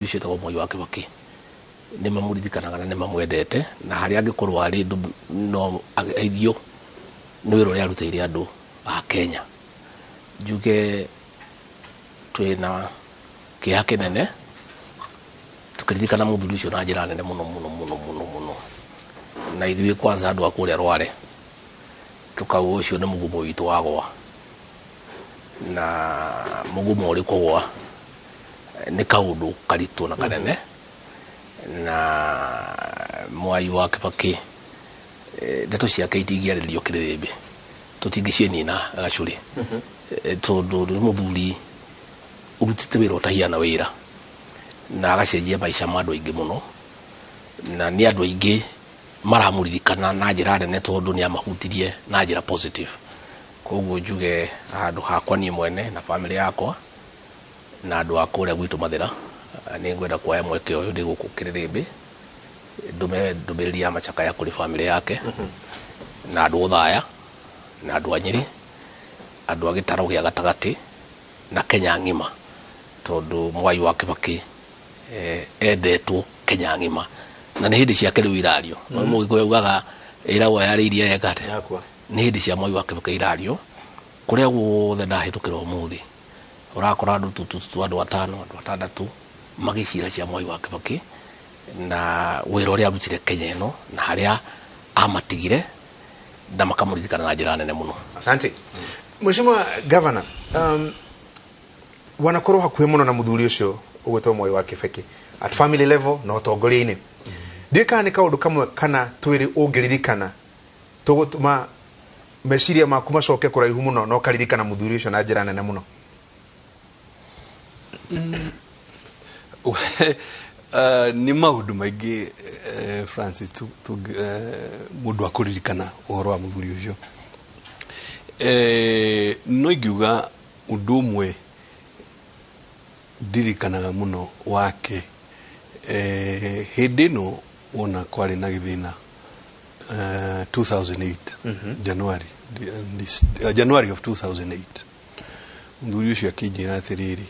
Ũcio wĩtagwo Mwai wa Kĩbakĩ nĩ mamũririkanaga na nĩ mamwendete, na harĩa angĩkorwo arĩ no ageithio nĩ wĩra ũrĩa arutĩire andũ a Kenya. Njuge twĩna kĩeha kĩnene tũkĩririkana mũthuri ũcio na njĩra nene mũno mũno mũno mũno mũno, na ithuĩ kwanza andũ a kũrĩa Rware tũkauga ũcio nĩ mũgumo witũ wagwa, na mũgumo ũrĩ kũgwa nĩ kaũndũ karitũ na kanene. Na Mwai wa Kĩbakĩ, ndeto ciake itingĩarĩrio kĩrĩrĩmbĩ, tũtingĩciĩnina gacũrĩ, tondũ nĩ mũthuri ũrutĩte wĩra ũtahiana wĩra na agacenjia maica ma andũ aingĩ mũno, na nĩ andũ aingĩ maramũririkana na njĩra nene tondũ nĩ amahutirie na njĩra positive. Koguo njuge handũ hakwa niĩ mwene na bamĩrĩ yakwa na andũ a kũrĩa gwitũ Mathĩra, nĩ ngwenda kuoya mweke ũyũ ndĩ gũkũ kĩrĩrĩmbĩ ndũme ndũmĩrĩri ya macakaya kũrĩ bamĩrĩ yake na andũ Othaya na andũ a Nyĩrĩ, andũ a gĩtarũ gĩa gatagatĩ na Kenya ng'ima, tondũ Mwai wa Kĩbakĩ endetwo Kenya ng'ima na nĩ hĩndĩ ciake rĩu irario. Mũgĩkũyũ augaga ĩragwo yarĩirie eka atĩa? Yakwa. Nĩ hĩndĩ cia Mwai wa Kĩbakĩ irario kũrĩa guothe ndahĩtũkĩra ũmũthĩ ũrakora andũ tu andũ atano, andũ atandatũ magĩcira cia Mwai wa Kĩbakĩ na wĩra ũrĩa arutire Kenya ĩno na harĩa amatigire na makamũririkana na njĩra nene mũno. Asante. Mheshimiwa Governor, wanakorwo hakuhĩ mũno na mũthuri ũcio ũgwĩtwo Mwai wa Kĩbakĩ at family level na ũtongoria-inĩ. Ndiũĩ kana nĩ kaũndũ kamwe kana twĩrĩ ũngĩririkana tũgũtũma meciria maku macoke kũraihu mũno na ũkaririkana mũthuri ũcio na njĩra nene mũno. Nĩ maũndũ maingĩ, Francis, mũndũ akũririkana ũhoro wa mũthuri ũcio. No ingiuga ũndũ ũmwe ndirikanaga mũno wake, hĩndĩ ĩno wona kwarĩ na gĩthĩna, 2008, January, this, January of 2008, mũthuri ũcio akĩnjĩra atĩrĩrĩ,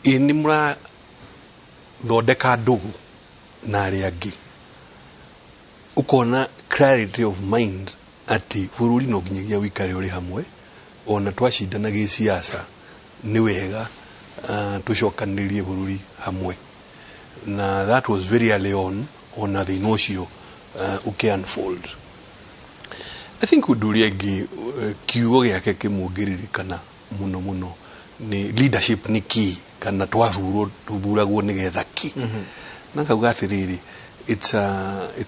ĩ nĩ mũrathondeka ndũgũ na arĩa angĩ, ũkona clarity of mind atĩ bũrũri no nginyagia ũikare ũrĩ hamwe, ona twacindana gĩsiasa nĩ wega tũcokanĩrĩrie bũrũri hamwe. Na that was very early on, ona thĩna ũcio ũkĩ unfold. I think ũndũ ũrĩa ũngĩ, kiugo gĩake kĩmwe ũngĩririkana mũno mũno nĩ leadership nĩ key, kana twathurwo tũthuragwo nĩgetha kĩ. Na akauga atĩrĩrĩ, it's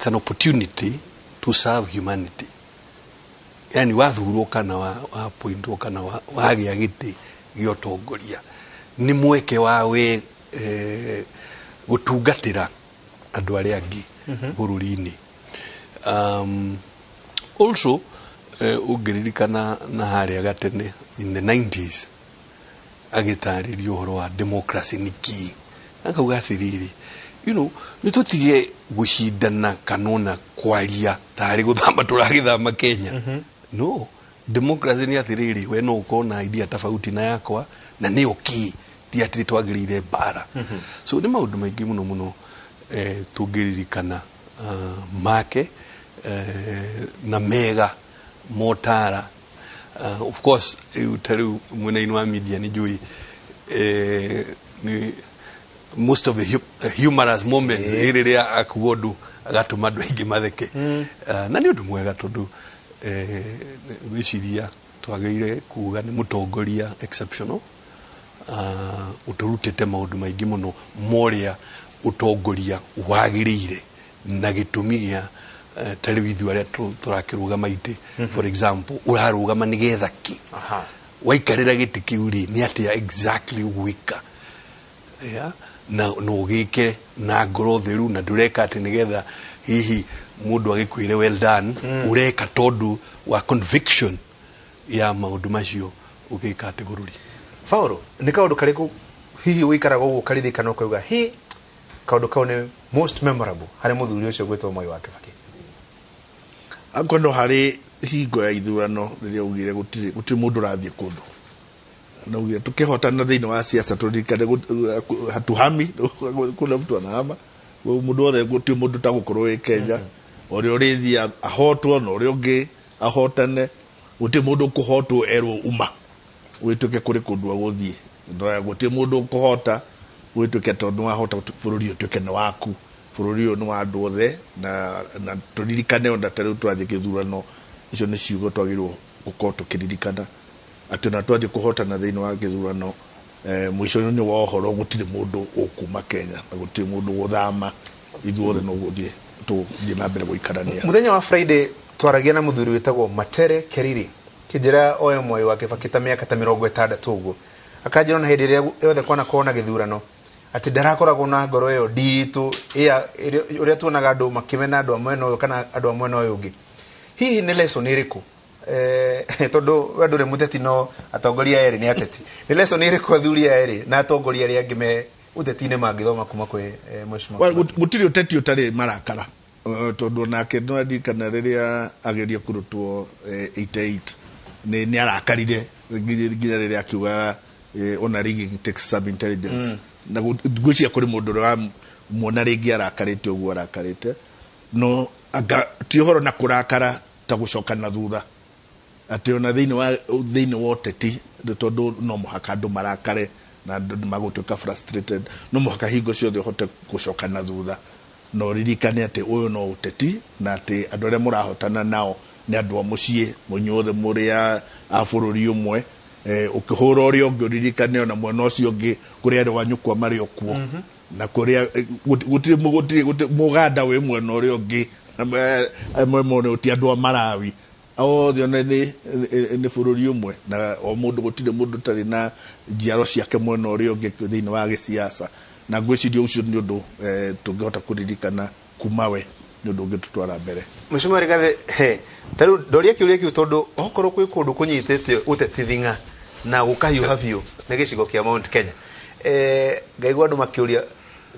an opportunity to serve humanity. Yani wathurwo kana wa appointwo kana wagĩa gĩtĩ gĩa ũtongoria, nĩ mweke wa we gũtungatĩra andũ arĩa angĩ bũrũri-inĩ. Also ũngĩririkana na harĩa gatene in the 90s agĩtarĩria ũhoro wa democracy nĩ kĩ, akauga atĩrĩrĩ, nĩ tũtige gũcindana kana ona kwaria tarĩ gũthama tũragĩthama Kenya. No democracy nĩ atĩrĩrĩ, we no ũkorwo na idea tofauti na yakwa na nĩ okay, ti atĩ twagĩrĩire mbara. So nĩ maũndũ maingĩ mũno mũno tũngĩririkana make na mega motara. Of course rĩu ta rĩu mwena-inĩ wa media nĩ njũĩ nĩ most of the humorous moments rĩrĩa akuga ũndũ agatũma andũ aingĩ matheke. Na nĩ ũndũ mwega tondũ ngwĩciria twagĩrĩire kuga nĩ mũtongoria exceptional, ũtũrutĩte maũndũ maingĩ mũno morĩa ũtongoria wagĩrĩire na gĩtũmi gĩa ta rĩu ithuĩ arĩa tũrakĩrũgama itĩ, for example, ũrarũgama nĩgetha kĩ? Waikarĩra gĩtĩ kĩu rĩ, nĩ atĩa exactly ũgwĩka? Yeah? Na no ũgĩke na ngoro theru na ndũreka atĩ nĩgetha hihi mũndũ agĩkwĩre well done, ũreka tondũ wa conviction ya maũndũ macio ũgĩka atĩ bũrũri. Paulo, nĩ kaũndũ karĩkũ hihi ũikaraga ũguo ũkaririkana ũkauga hi kaũndũ kau nĩ most memorable harĩ mũthuri ũcio gwĩtwo Mwai wa Kĩbakĩ? Akorwo no harĩ hingo ya ithurano rĩrĩa augire gũtirĩ mũndũ ũrathiĩ kũndũ. Na uge tukihotana thiini wa siasa turirikane hatuhami kuna mtu anahama mundu wothe guti mundu ta gukorwo wi Kenya uria urithia ahotwo na uria ungi ahotane guti mundu kuhotwo erwo uma wituke kuri kundu aguthie guti mundu kuhota wituke tondu wahota bururi utuike ni waku bururi uyu ni wa andu othe na turirikane ona ta riu twathie githurano icio ni ciugo twagirwo gukorwo tukiririkana ati ona twathie kuhotana thiini wa githurano mwico-ini wa uhoro gutiri mundu ukuma Kenya na gutiri mundu guthama ithuothe no guthie tuthie na mbere guikarania. Muthenya wa Friday twaragia na muthuri witagwo Matere Keriri kinjira oyo Mwai wa Kibaki ta miaka ta 60 uguo akanjira na hindi iria yothe kwanakorwo na githurano ati ndarakoragwo na ngoro iyo nditu uria tuonaga andu makimena andu a mwena uyu kana andu a mwena uyu ungi. Hihi ni lesson iriku tondu we nduri muteti no atongoria eri ni ateti, ni lesson iriku athuri eri na atongoria aria angi me uteti-ini mangithoma kuma kwi mheshimiwa? Gutiri uteti utari marakara tondu nake no ndirikana riria ageria kurutwo 88 ni arakarire nginya riria akiuga ona rigging takes some intelligence na ngwiciria kuri mundu uria muona ringi arakarite uguo arakarite no anga ti uhoro na kurakara ta gucoka na thutha ati ona thiini wa uteti tondu no muhaka andu marakare na andu magutuika frustrated no muhaka hingo ciothe uhote gucoka na thutha no ririkane ati uyu no uteti na ati andu aria murahotana nao ni andu a mucii munyuothe muri a bururi umwe ukihura uria ungi uririkane ona mwena ucio ungi kuri andu a nyukwa mari okuo na kuria gutiri muganda wi mwena uria ungi amwe mone ti andu a Malawi othe ona ni bururi umwe na o mundu gutiri mundu tari na njiaro ciake mwena uria ungi thiini wa giciaca na ngwiciria ucio ni undu tungihota kuririkana kuma we ni undu ungitutwara mbere. Mheshimiwa Rigathi, he taru ndoria kiuria kiu tondu okorwo kwi kundu kunyitite uteti thinga na gukahiuha biu ni gicigo kia Mount Kenya ngaigua andu makiuria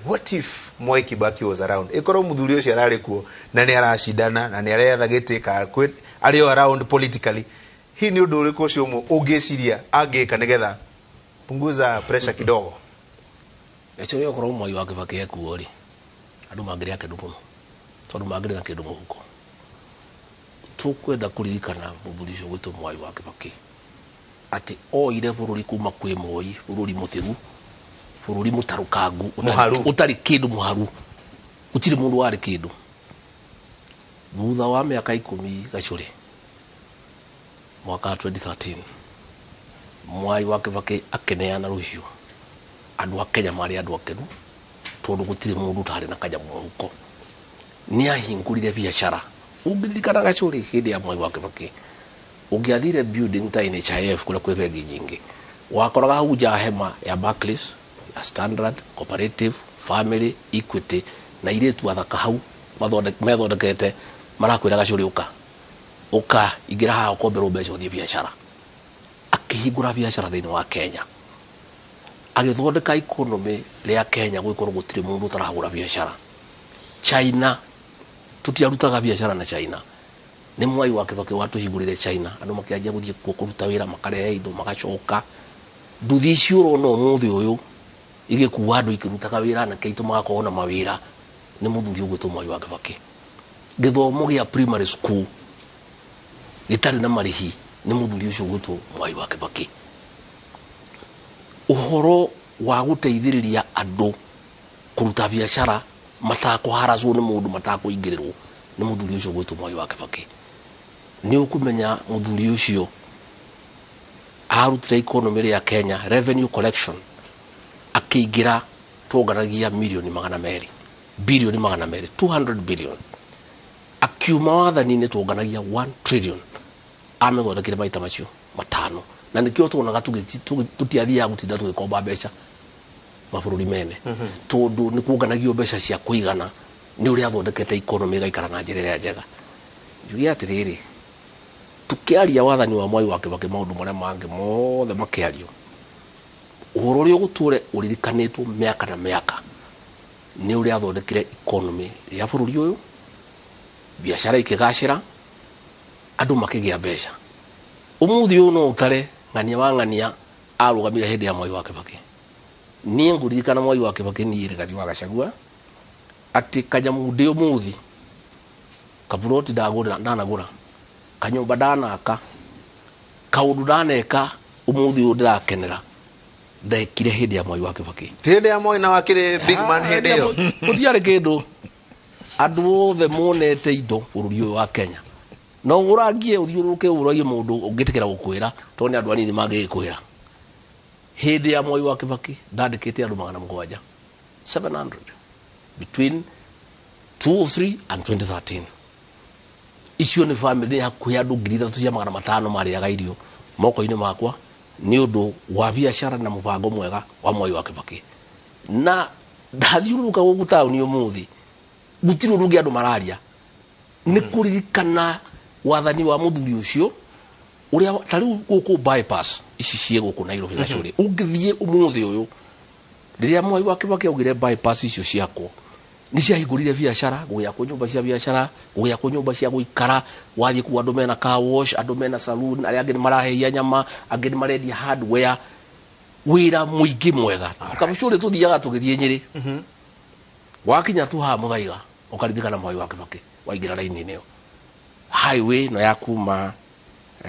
what if Mwai Kibaki was around ikorwo muthuri ucio arari kuo na ni aracindana na ni aretha giti ka ari around politically hi ni undu uriku ucio umwe ungiciria angika nigetha punguza pressure kidogo? Echo yo korwo Mwai wa Kibaki ekuo ri andu mangiri akenu muno tondu mangiri na kindu muhuko tukwenda kuririkana muthuri ucio gwitwo Mwai wa Kibaki ati oire bururi kuma kwi Moi bururi muthiru bururi mutarukangu utari kindu muharu gutiri mundu wari kindu thutha wa miaka 10 gacuri mwaka 2013 Mwai wa Kibaki akineana ruhiu andu a Kenya mari andu akenu tondu gutiri mundu utari na kanyamu muhuko ni ahingurire biacara ungiririkana gacuri hindi ya Mwai wa Kibaki ungiathire building ta NHIF kula kwi bengi nyingi wakoraga hau nja hema ya Barclays ya Standard Cooperative Family Equity na iretu athaka hau methondekete marakwira gacuri uka uka ingira haha ukomberwo mbeca uthie biacara akihingura biacara thiini wa Kenya agithondeka economy ria Kenya gwikorwo gutiri mundu utarahura biacara China tutiarutaga biacara na China ni Mwai wa Kibaki watuhingurire China andu makianjia guthie kuo kuruta wira makarehe indo magacoka nduthi icio urona umuthi uyu igikuwa andu ikirutaga wira anake aitu magakorwo na mawira ni muthuri ugwitwo Mwai wa Kibaki githomo gia primary school gitari na marihi ni muthuri ucio ugwitwo Mwai wa Kibaki uhoro wa guteithiriria andu kuruta biacara matakuharacwo ni mundu matakuingirirwo ni muthuri ucio ugwitwo Mwai wa Kibaki ni ukumenya muthuri ucio arutire economy ya Kenya revenue collection akiingira tuonganagia milioni 200 bilioni 200 200 billion akiuma wathani-inĩ tuonganagia 1 trillion amethondekire maita macio matano na nikio tuonaga tutiathiaga gutinda tugikomba mbeca mabũrũri mene tondu ni kuonganagio mbeca cia kuigana ni uria athondekete economy igaikara na njira ĩrĩa njega. Njuge atiriri tukiaria wathani wa Mwai wa Kibaki maundu maria mangi mothe makiario uhoro uria uguture uririkanitwo miaka na miaka ni uria athondekire economy ya bururi uyu biacara ikigacira andu makigia mbeca umuthi uyu no utare ng'ania wa ng'ania Arũgamire hĩndĩ ya Mwai wa Kĩbakĩ. Niĩ ngũririkana Mwai wa Kĩbakĩ, niĩ Rigathi wa Gachagua, atĩ kanyamũ ndĩ ũmũthĩ, kaburoti ndagũra, ndanagũra kanyũmba, ndanaka kaũndũ, ndaneka ũmũthĩ ũyũ ndĩrakenera, ndekire hĩndĩ ya Mwai wa Kĩbakĩ. Ti hĩndĩ ya Moi na wakĩrĩ big man hĩndĩ ĩyo? Gũtiarĩ kĩndũ. Andũ othe monete indo bũrũri ũyũ wa Kenya, no ũrangie, ũthiũrũrũke, ũragie mũndũ ũngĩtĩkĩra gũkwĩra, tondũ nĩ andũ anini mangĩgĩkwĩra. Hĩndĩ ya Mwai wa Kĩbakĩ ndandĩkĩte andũ 700, 700, between 203 and 2013. Icio nĩ family hakuhĩ andũ 3500 marĩaga irio moko-inĩ makwa nĩ ũndũ wa biacara na mũbango mwega wa Mwai wa Kĩbakĩ. Na ndathiũrũrũka gũkũ taũni ũmũthĩ, gũtirĩ ũndũ ũngĩ andũ mararia, nĩ kũririkana wathani wa mũthuri ũcio ũrĩa. Ta rĩu gũkũ bypass ici ciĩ gũkũ Nairobi, Gacũrĩ, ũngĩthiĩ ũmũthĩ ũyũ, rĩrĩa Mwai wa Kĩbakĩ augire bypass icio ciakwo, nĩ ciahingũrire biacara, gũgĩakwo nyũmba cia biacara, gũgĩakwo nyũmba cia gũikara. Wathiĩ kũu, andũ mena car wash, andũ mena saloon, arĩa angĩ nĩ marahĩhia nyama, angĩ nĩ marendia hardware, wĩra mũingĩ mwega. Kamũcũrĩ tũthiaga tũgĩthiĩ Nyĩrĩ, wakinya tu haha Mũthaiga, ũkaririkana Mwai wa Kĩbakĩ. Waingĩra raini-inĩ ĩyo, highway ĩno ya kuma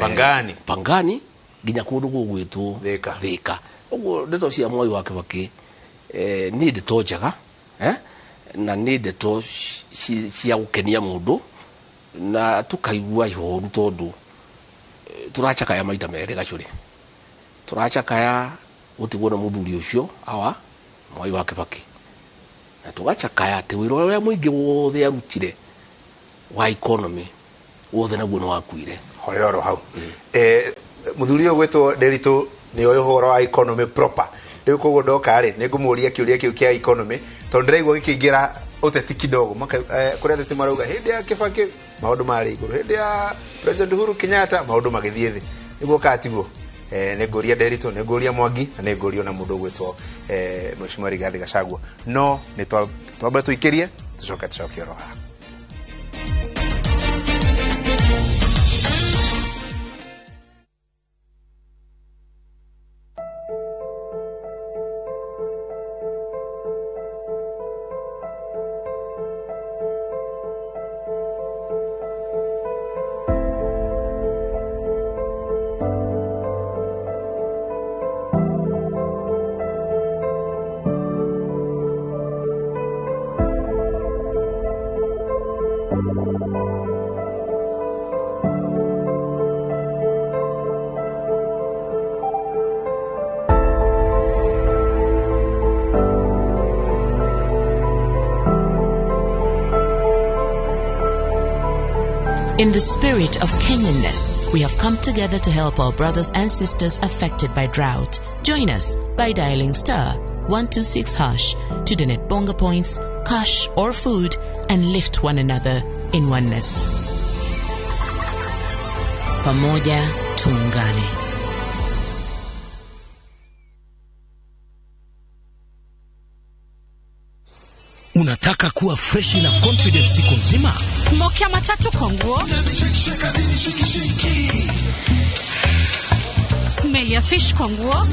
Pangani. Pangani nginya kũndũ gũgwĩtwo Thika. Thika. Ũguo ndeto cia Mwai wa Kĩbakĩ nĩ ndeto njega, na nĩ ndeto cia gũkenia mũndũ, na tũkaigua ihoru tondũ tũracakaya maita merĩ. Gacũrĩ, tũracakaya gũtigwo na mũthuri ũcio awa Mwai wa Kĩbakĩ, na tũgacakaya atĩ wĩra ũrĩa mũingĩ wothe arutire wa economy wothe naguo nĩ wakuire. Horera oro hau. Muthuri ũyũ gwĩtwo Nderitu nĩ oĩ ũhoro wa economy proper. Rĩu koguo ndoka rĩ, nĩ ngũmũria kĩũria kĩu kĩa economy, tondũ ndĩraigua gĩkĩingĩra ũteti kidogo. Kũrĩa ateti marauga hĩndĩ ya Kĩbakĩ maũndũ marĩ igũrũ, hĩndĩ ya President Uhuru Kenyatta maũndũ magĩthiĩ thĩ. Nĩguo kana tiguo? Nĩ ngũria Nderitu, nĩ ngũria Mwangi, na nĩ ngũria ona mũndũ ũgwĩtwo Mheshimiwa Rigathi Gachagua. No nĩ twambe tũikĩrie, tũcoke tũcoke oro haha. In the spirit of Kenyanness, we have come together to help our brothers and sisters affected by drought. Join us by dialing *126# to donate Bonga points, cash, or food and lift one another in oneness. Pamoja tuungane. Unataka kuwa freshi na confident siku nzima? Smoke ya matatu kwa nguo, smell ya fish kwa nguo.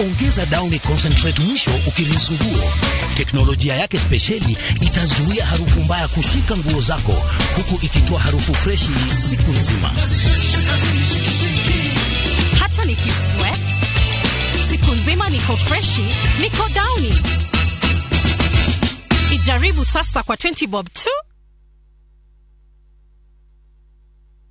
Ongeza Downy Concentrate mwisho ukirinse nguo. Teknolojia yake spesheli itazuia harufu mbaya kushika nguo zako huku ikitoa harufu freshi siku nzima. Hata nikisweat siku nzima niko freshi, niko Downy. Ijaribu sasa kwa 20 bob tu.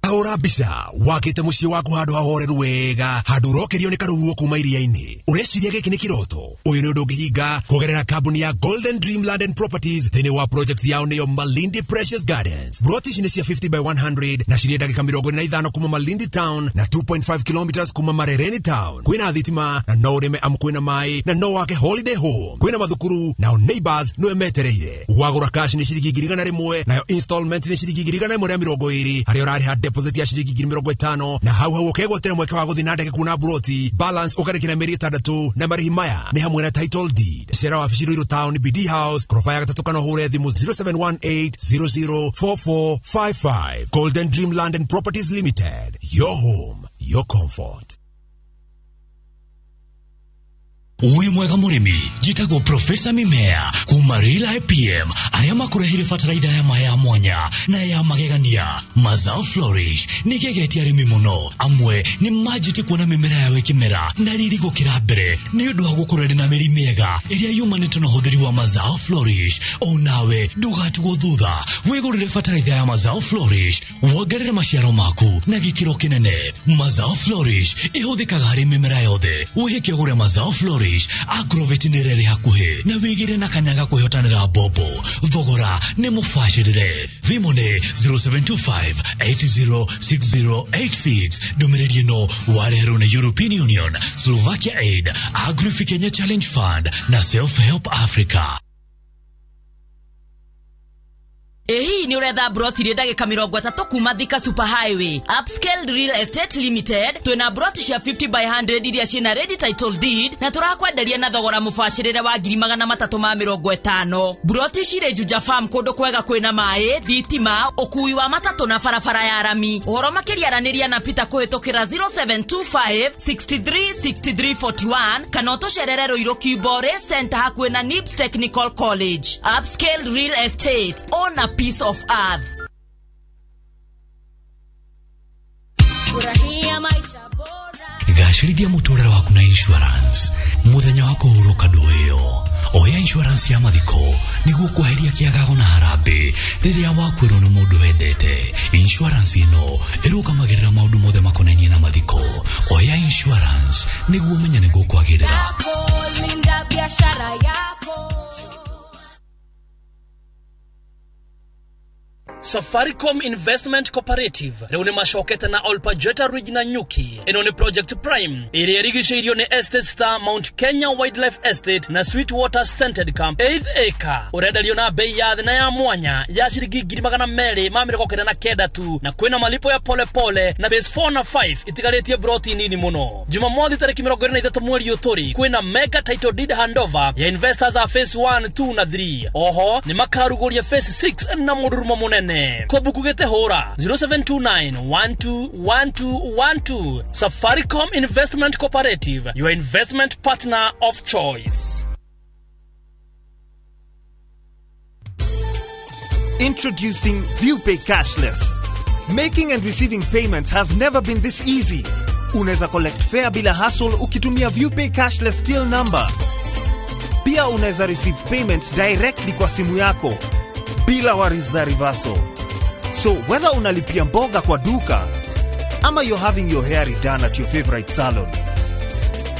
Hũra mbica wakĩte mũciĩ waku handũ hahoreru wega, handũ ũrokerio nĩ karũhuho kuma iria-inĩ. Ũreciria gĩkĩ nĩ kĩroto? Ũyũ nĩ ũndũ ũngĩhinga kũgerera kambuni ya Golden Dream Land and Properties thĩinĩ wa project yao, nĩyo Malindi Precious Gardens. Broti ici nĩ cia 50 by 100 na cirĩ ndagĩka 45 kuma Malindi Town na 2.5 kilometers kuma Marereni Town. Kwĩna thitima na no ũrĩme amu kwĩna maĩ, na no wake holiday home. Kwĩna mathukuru, nao neighbors nĩwe metereire. Wagũra cash nĩ ciringi 100,000, nayo installment nĩ ciringi 120,000, harĩa ũrarĩha deposit. deposit ya ciringi 50,000 na hau hau ũkegwatĩra mweke wa gũthiĩ na ndege kuona mburoti, balance ũkarĩkĩra mĩeri 6 na marĩhi maya nĩ hamwe na title deed. Cera wabici Ruiru Town, BD House, koroba ya gatatũ, kana ũhũre thimũ 0718004455. Golden Dream Land and Properties Limited, your home, your comfort. Wĩ mwega mũrĩmi, njĩtagwo Profesa Mimea kuma Real IPM, arĩa makũrehire bataraitha ya ma ya mwanya na ya magegania. Mazao Flourish nĩ gegetie arĩmi mũno. Amwe nĩ manjĩtie kuona mĩmera yao ĩkĩmera na riri gũkĩra mbere nĩ ũndũ wa gũkorwo ĩrĩ na mĩri mĩega ĩrĩa yumanĩte na ũhũthĩri wa Mazao Flourish. O nawe ndũgatigwo thutha, wĩgũrĩre bataraitha ya Mazao Flourish wongerere maciaro maku na gĩkĩro kĩnene. Mazao Flourish ĩhũthĩkaga harĩ mĩmera yothe. Wĩhĩke ũgũre Mazao Flourish Agrovet nĩ ĩrĩa ĩrĩ hakuhĩ na wĩgĩre na kanya ga kwĩhotanĩra mbombo. Thogora nĩ mũbacĩrĩre. Thimũ nĩ 0725 806086. Ndũmĩrĩri ĩno wareherwo nĩ European Union, Slovakia Aid, Agrifi Kenya Challenge Fund na Self Help Africa. Ĩ hihi nĩ ũretha broti rĩ ndagĩka 30 kuma Thika Super Highway? Upscale Real Estate Limited twĩna broti cia 50 by 100 iria ciĩna ready title deed na tũrakwenderia na thogora mũbacĩrĩre wa 350,000. Broti cirĩ Juja Farm, kũndũ kwega kwĩna maĩ, thitima, ũkui wa matatũ na barabara ya rami. Ũhoro makĩria aranĩria na Peter kũhĩtũkĩra 0725 63 63 41 kana ũtũcerere Ruiru Kibore Center hakuhĩ na Nibs Technical College. Upscale Real Estate, own a piece of earth. Furahia maisha bora. Gacĩrithia mũtũrĩre waku na insurance. Mũthenya wa kũhurũka ndũĩyo, oya insurance ya mathiko nĩguo kweheria kĩagago na harambĩ rĩrĩa wakwĩrwo nĩ mũndũ wendete. Insurance ĩno ĩrũgamagĩrĩra maũndũ mothe makonainie na mathiko. Oya insurance nĩguo ũmenye nĩguo kwagĩrĩra. Yako, linda biashara yako. Safaricom Investment Cooperative rĩu nĩ macokete na Olpajeta Ridge na Nyuki. Ĩno nĩ Project Prime ĩrĩa ĩrigicĩirio nĩ Estate Star, Mount Kenya Wildlife Estate na Sweetwater Scented Camp 8th acre. Ũrenderio na bei ya thĩ na ya mwanya ya ciringi 299,000 tu, na kwĩna malipo ya pole pole na phase 4 na 5 itigarĩtie broti nini mũno. Jumamothi tarĩki 23 mweri ũyũ tũrĩ kwĩna mega title deed handover ya investors a phase 1, 2 na 3. Oho nĩ makarugũria phase 6 na mũrurumo mũnene. Kobuku gĩte hũra 0729121212. Safaricom Investment Cooperative, your investment partner of choice. Introducing ViewPay Cashless. Making and receiving payments has never been this easy. Unaweza collect fare bila hassle ukitumia ViewPay Cashless till number. Pia unaweza receive payments directly kwa simu yako bila worries za reversal. So whether unalipia mboga kwa duka ama you're having your hair redone at your favorite salon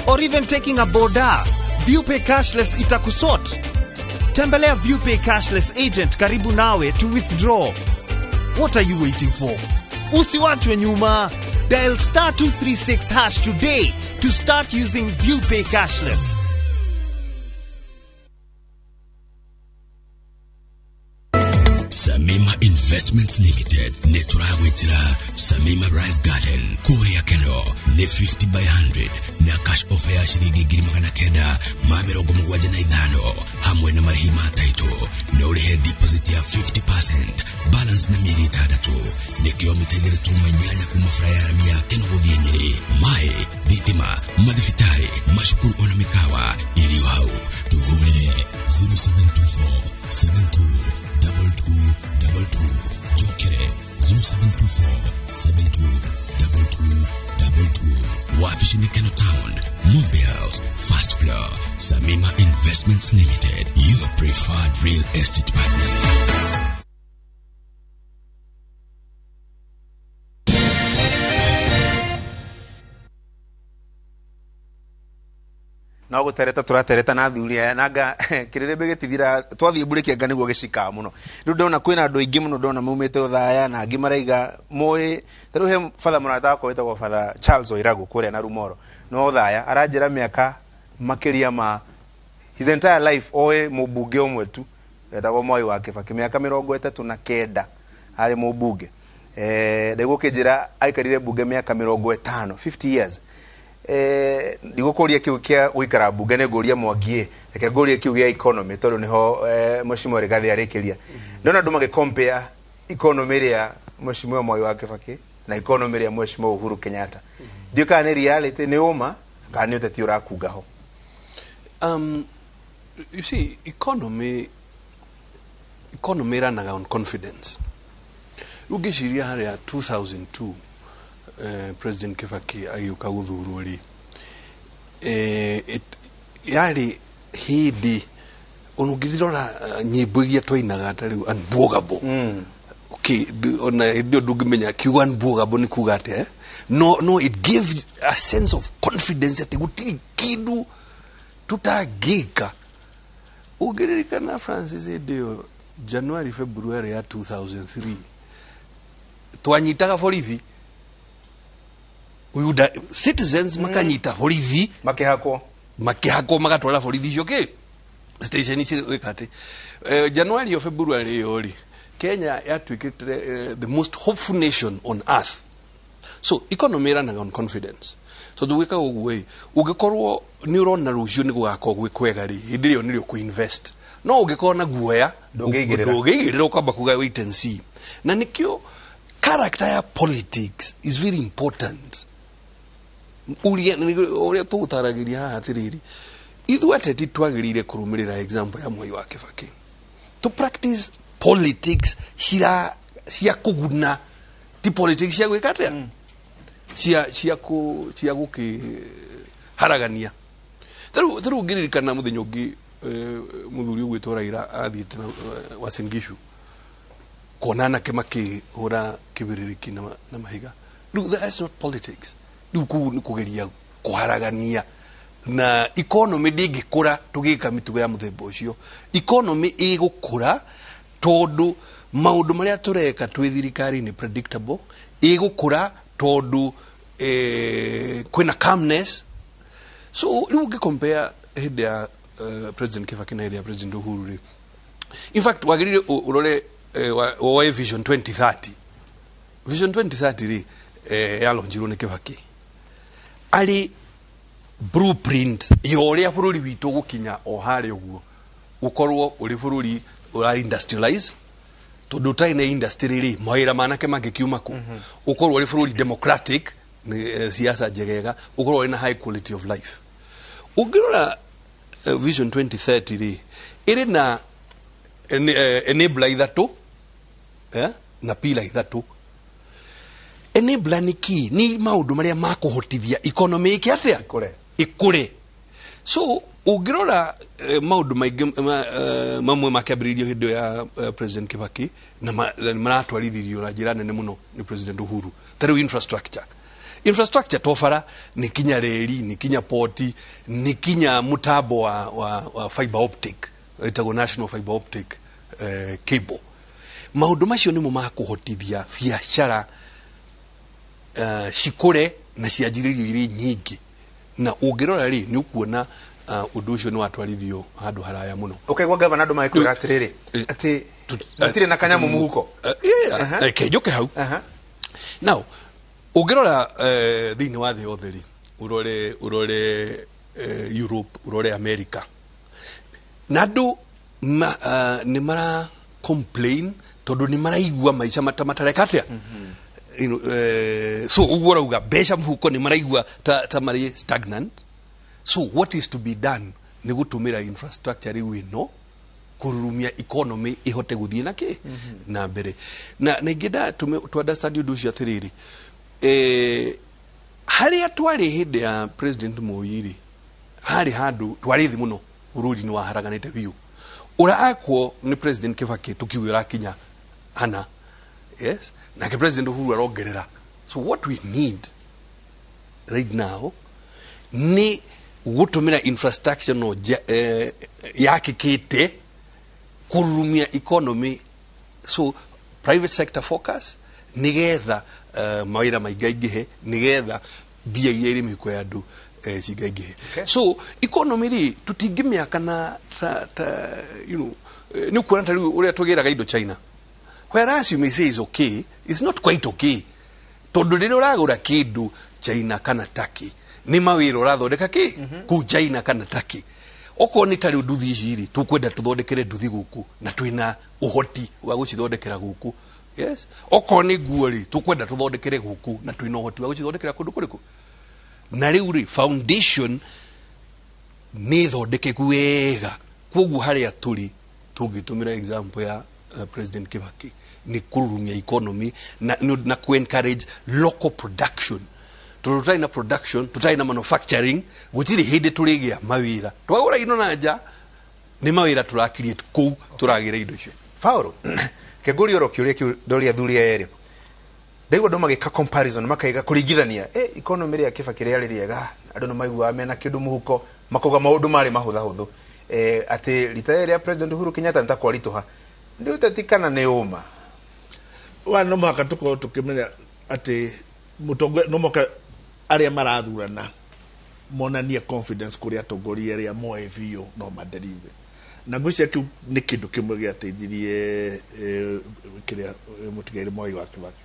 or even taking a boda, ViewPay Cashless itakusort. Tembelea ViewPay Cashless agent karibu nawe to withdraw. What are you waiting for? Usiwachwe nyuma. Dial star 236 hash today to start using ViewPay Cashless. Samima Investments Limited nĩ tũragwĩtĩra Samima Rice Garden kũrĩa Keno. Nĩ 50 by 100 na cash offer ya ciringi 975,000 hamwe na marĩhi ma title, na ũrĩhe deposit ya 50%, balance na mĩeri 6. Nĩ kilomita 3.8 kuma bara ya rami ya Keno gũthiĩ Nyĩrĩ. Maĩ, thitima, mathibitarĩ, macukuru ona mĩkawa irio hau. Tũhũrĩre 0724 72 2222. Jokere 0724 72 2222. Wabici nĩ Keno Town, Mombe House, first floor. Samima Investments Limited, your preferred real estate partner. No gutereta turatereta na athuri aya nanga kirĩrĩmbĩ gĩtithira twathiĩ mbũrĩ kĩanga nĩguo gĩcikaga mũno. Rĩu ndona kwĩna andũ aingĩ mũno ndona maumĩte ũthaya na angĩ maraiga moĩ. Ta rĩu he batha mũrata wakwa wĩtagwo Father Charles Oiragu kũrĩa na Rumoro no ũthaya aranjĩra mĩaka makĩria ma his entire life oĩ mũmbunge ũmwe tu etagwo Mwai wa Kibaki, mĩaka 39 arĩ mũmbunge. Ndaigua ũkĩnjĩra aikarire mbunge mĩaka 50, 50 years. Ndigũkũria kĩu kĩa gũikara mbunge, nĩ ngũria Mwangi, reke ngũrie kĩu gĩa economy tondũ nĩho Mheshimiwa Rigathi arĩkĩria. Ndona andũ magĩ compare economy ĩrĩa Mheshimiwa Mwai wa Kibaki na economy ĩrĩa Mheshimiwa Uhuru Kenyatta. Ndiũĩ kana nĩ reality, nĩ ũma kana nĩ ũteti ũrakunga ho. You see, economy ĩranaga on confidence. Rĩu ngĩciria harĩa 2002, President Kibaki agĩũka gũthurwo rĩ, yarĩ hĩndĩ ona ũngĩrora nyĩmbo iria twainaga ta rĩu Unbwogable. Okay, ona hĩndĩ ĩyo ndũngĩmenya kiugo unbwogable nĩ kuga atĩa, eh? No, it gave a sense of confidence atĩ gũtirĩ kĩndũ tũtangĩka. Ũngĩririkana, Francis, hĩndĩ ĩyo January, February ya 2003, twanyitaga borithi. We would, citizens makanyita borithi. Makĩhakwo. Makĩhakwo, magatwara borithi icio kĩ station icio gwĩka atĩ January o February ĩyo rĩ, Kenya yatuĩkĩte the most hopeful nation on earth. So economy ĩranaga on confidence, tondũ gwĩka ũguo ĩ, ũngĩkorwo nĩ ũrona rũciũ nĩ gũgakorwo gwĩ kwega rĩ, hĩndĩ ĩyo nĩrĩo kũ-invest. No ũngĩkorwo na guoya, Ndũngĩigĩrĩra. Ndũngĩigĩrĩra, ũkamba kuga wait and see. Na nĩkĩo character ya politics is very important. Ũrĩa tũgũtaragĩria haha atĩrĩrĩ, ithuĩ ateti twagĩrĩire kũrũmĩrĩra example ya Mwai wa Kibaki, to practice politics cia kũguna, ti politics cia gwĩka atĩa, cia gũkĩharagania. Tarĩu ngĩririkana mũthenya ũngĩ, mũthuri ũgwĩtwo Raila athiĩte na Uasin Gishu kuona anake makĩhũra kĩbĩrĩrĩki na mahiga. Rĩu that's not politics. Rĩu kũu nĩ kũgeria kũharagania, na economy ndĩngĩkũra tũgĩka mĩtugo ya mũthemba ũcio. Economy ĩgũkũra tondũ maũndũ marĩa tũreka twĩ thirikari nĩ predictable. Ĩgũkũra tondũ kwĩna calmness. So rĩu ũngĩ compare hĩndĩ ya President Kibaki na hĩndĩ ya President Uhuru rĩ, in fact wagĩrĩire ũrore woe Vision 2030. Vision 2030 rĩ, yalonjirwo nĩ Kibaki arĩ blueprint ya ũrĩa bũrũri witũ gũkinya o harĩa ũguo, ũkorwo ũrĩ bũrũri ũra industrialize, tondũ ũtarĩ na industry rĩ, mawĩra manake mangĩkiuma kũ? Ũkorwo ũrĩ bũrũri democratic, nĩ siasa njegega, ũkorwo ũrĩ na high quality of life. Ũngĩrora Vision 2030 rĩ, ĩrĩ na enabler ithatũ, na pillar ithatũ. Enabler nĩ kĩ? Nĩ maũndũ marĩa makũhotithia economy ĩke atĩa? Ĩkũre. Ĩkũre. So ũngĩrora maũndũ maingĩ mamwe makĩambĩrĩirio hĩndĩ ĩyo ya President Kibaki na maratwarithirio na njĩra nene mũno nĩ President Uhuru. Ta rĩu infrastructure to bara, nĩ kinya reri, nĩ kinya poti, nĩ kinya mũtambo wa fiber optic, ĩtagwo national fiber optic cable. Maũndũ macio nĩmo makũhotithia biacara cikũre na cianjĩrĩrio irĩ nyingĩ. Na ũngĩrora rĩ, nĩ ũkuona ũndũ ũcio nĩ watwarithio handũ haraya mũno. Ũkaigua, gavana, andũ magĩkwĩra atĩrĩrĩ, atĩ matirĩ na kanyamũ mũhuko. Yeah, reke njũke hau. Now ũngĩrora thĩinĩ wa thĩ yothe rĩ, ũrore Europe, ũrore America, na andũ nĩ mara complain tondũ nĩ maraigua maica mata matareka atĩa. So ũguo ũrauga mbeca mũhuko, nĩ maraigua ta marĩ stagnant. So what is to be done nĩ gũtũmĩra infrastructure rĩu ĩno kũrurumia economy ihote gũthiĩ na kĩ na mbere. Na ingĩenda to understand ũndũ ũcio atĩrĩrĩ, harĩa twarĩ hĩndĩ ya President Moi rĩ, harĩ handũ twarĩ thĩ mũno, bũrũri nĩ waharaganĩte biũ. Ũrakwo nĩ President Kibaki, tũkiuge ũrakinya hana, yes, nake President Uhuru arongerera. So what we need right now nĩ gũtũmĩra infrastructure no yakĩkĩte kũrurumia economy. So private sector focus, nigetha mawĩra maingaingĩhe, nigetha mbia iria irĩ mĩhuko ya andũ cingaingĩhe. So economy rĩ, tũtingĩmĩaka na ta, nĩ ũkuona ta rĩu ũrĩa tũgĩraga indo China. Whereas you may say is okay, it's not quite okay, tondu rĩrĩa ũragũra kĩndũ China kana Turkey, nĩ mawĩra ũrathondeka kĩ kũu China kana Turkey. Okorwo nĩ ta rĩu nduthi ici rĩ, tũkwenda tũthondekere nduthi gũkũ na twĩna ũhoti wa gũcithondekera gũkũ. Yes, okorwo nĩ nguo rĩ, tũkwenda tũthondekere gũkũ na twĩna ũhoti wa gũcithondekera kũndũ kũrĩkũ. Na rĩu rĩ, foundation nĩ thondekeku wega. Koguo harĩa tũrĩ, tũngĩtũmĩra example ya President Kibaki nĩ kũrurumia economy na ku encourage local production, tondũ tũtarĩ na production, tũtarĩ na manufacturing, gũtirĩ hĩndĩ tũrĩgĩa mawĩra. Twagũra indo na nja, nĩ mawĩra tũra create kũu tũragĩra indo icio. Paulo, kengũria oro kĩũria kĩu ndoria athuri aya erĩ. Ndaigua andũ magĩka comparison, makaiga kũringithania economy rĩa Kibaki rĩarĩ rĩega, andũ nĩ maiguaga mena kĩndũ mũhuko, makauga maũndũ marĩ mahũthahũthũ, atĩ rita rĩrĩ rĩa President Uhuru Kenyatta nĩ ta kwaritũha. Nĩ ũteti kana nĩ ũma? Wa no mũhaka tũkorwo tũkĩmenya atĩ mũtongoria no mũhaka arĩa marathurana monanie confidence kũrĩ atongoria arĩa moĩ biũ no maderive. Na ngwĩciria kĩu nĩ kĩndũ kĩmwe gĩateithirie kĩrĩa mũtigairĩ Mwai wa Kibaki,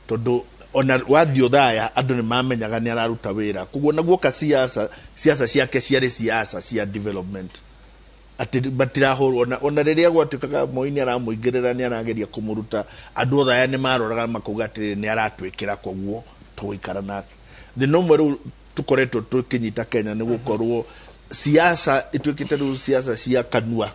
tondũ ona wathiĩ ũthaya andũ nĩ mamenyaga nĩ araruta wĩra. Koguo na guoka siasa, siasa ciake ciarĩ siasa cia development, atĩ matirahũrwo ona rĩrĩa gwatuĩkaga Moi nĩ aramũingĩrĩra, nĩ arageria kũmũruta, andũ othe aya nĩ maroraga makauga atĩrĩrĩ, nĩ aratwĩkĩra, koguo tũgũikara nake. Thĩna ũmwe rĩu tũkoretwo tũkĩnyita Kenya nĩ gũkorwo siasa ituĩkĩte rĩu siasa cia kanua.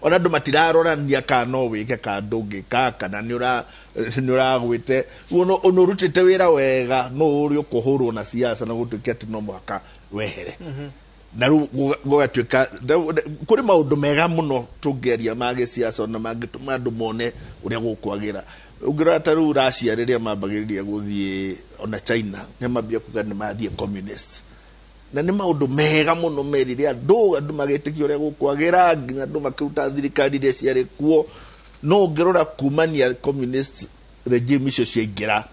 Ona andũ matirarorania kana no wĩke kana ndũngĩka, kana nĩ ũragwĩte ona ũrutĩte wĩra wega, no ũrĩ ũkũhũrwo na siasa na gũtuĩke atĩ no mũhaka wehere. Na rĩu gũgatuĩka kũrĩ maũndũ mega mũno tũngĩaria ma gĩsiasa ona mangĩtũma andũ mone ũrĩa gũkwagĩra. Ũngĩrora ta rĩu Russia rĩrĩa mambagĩrĩria gũthiĩ, ona China nĩ mambia kuga nĩ mathiĩ communist, na nĩ maũndũ mega mũno merire andũ magĩtĩkia ũrĩa gũkwagĩra, nginya andũ makĩruta thirikari iria ciarĩ kuo. No ũngĩrora kumania communist regime icio ciaingĩra,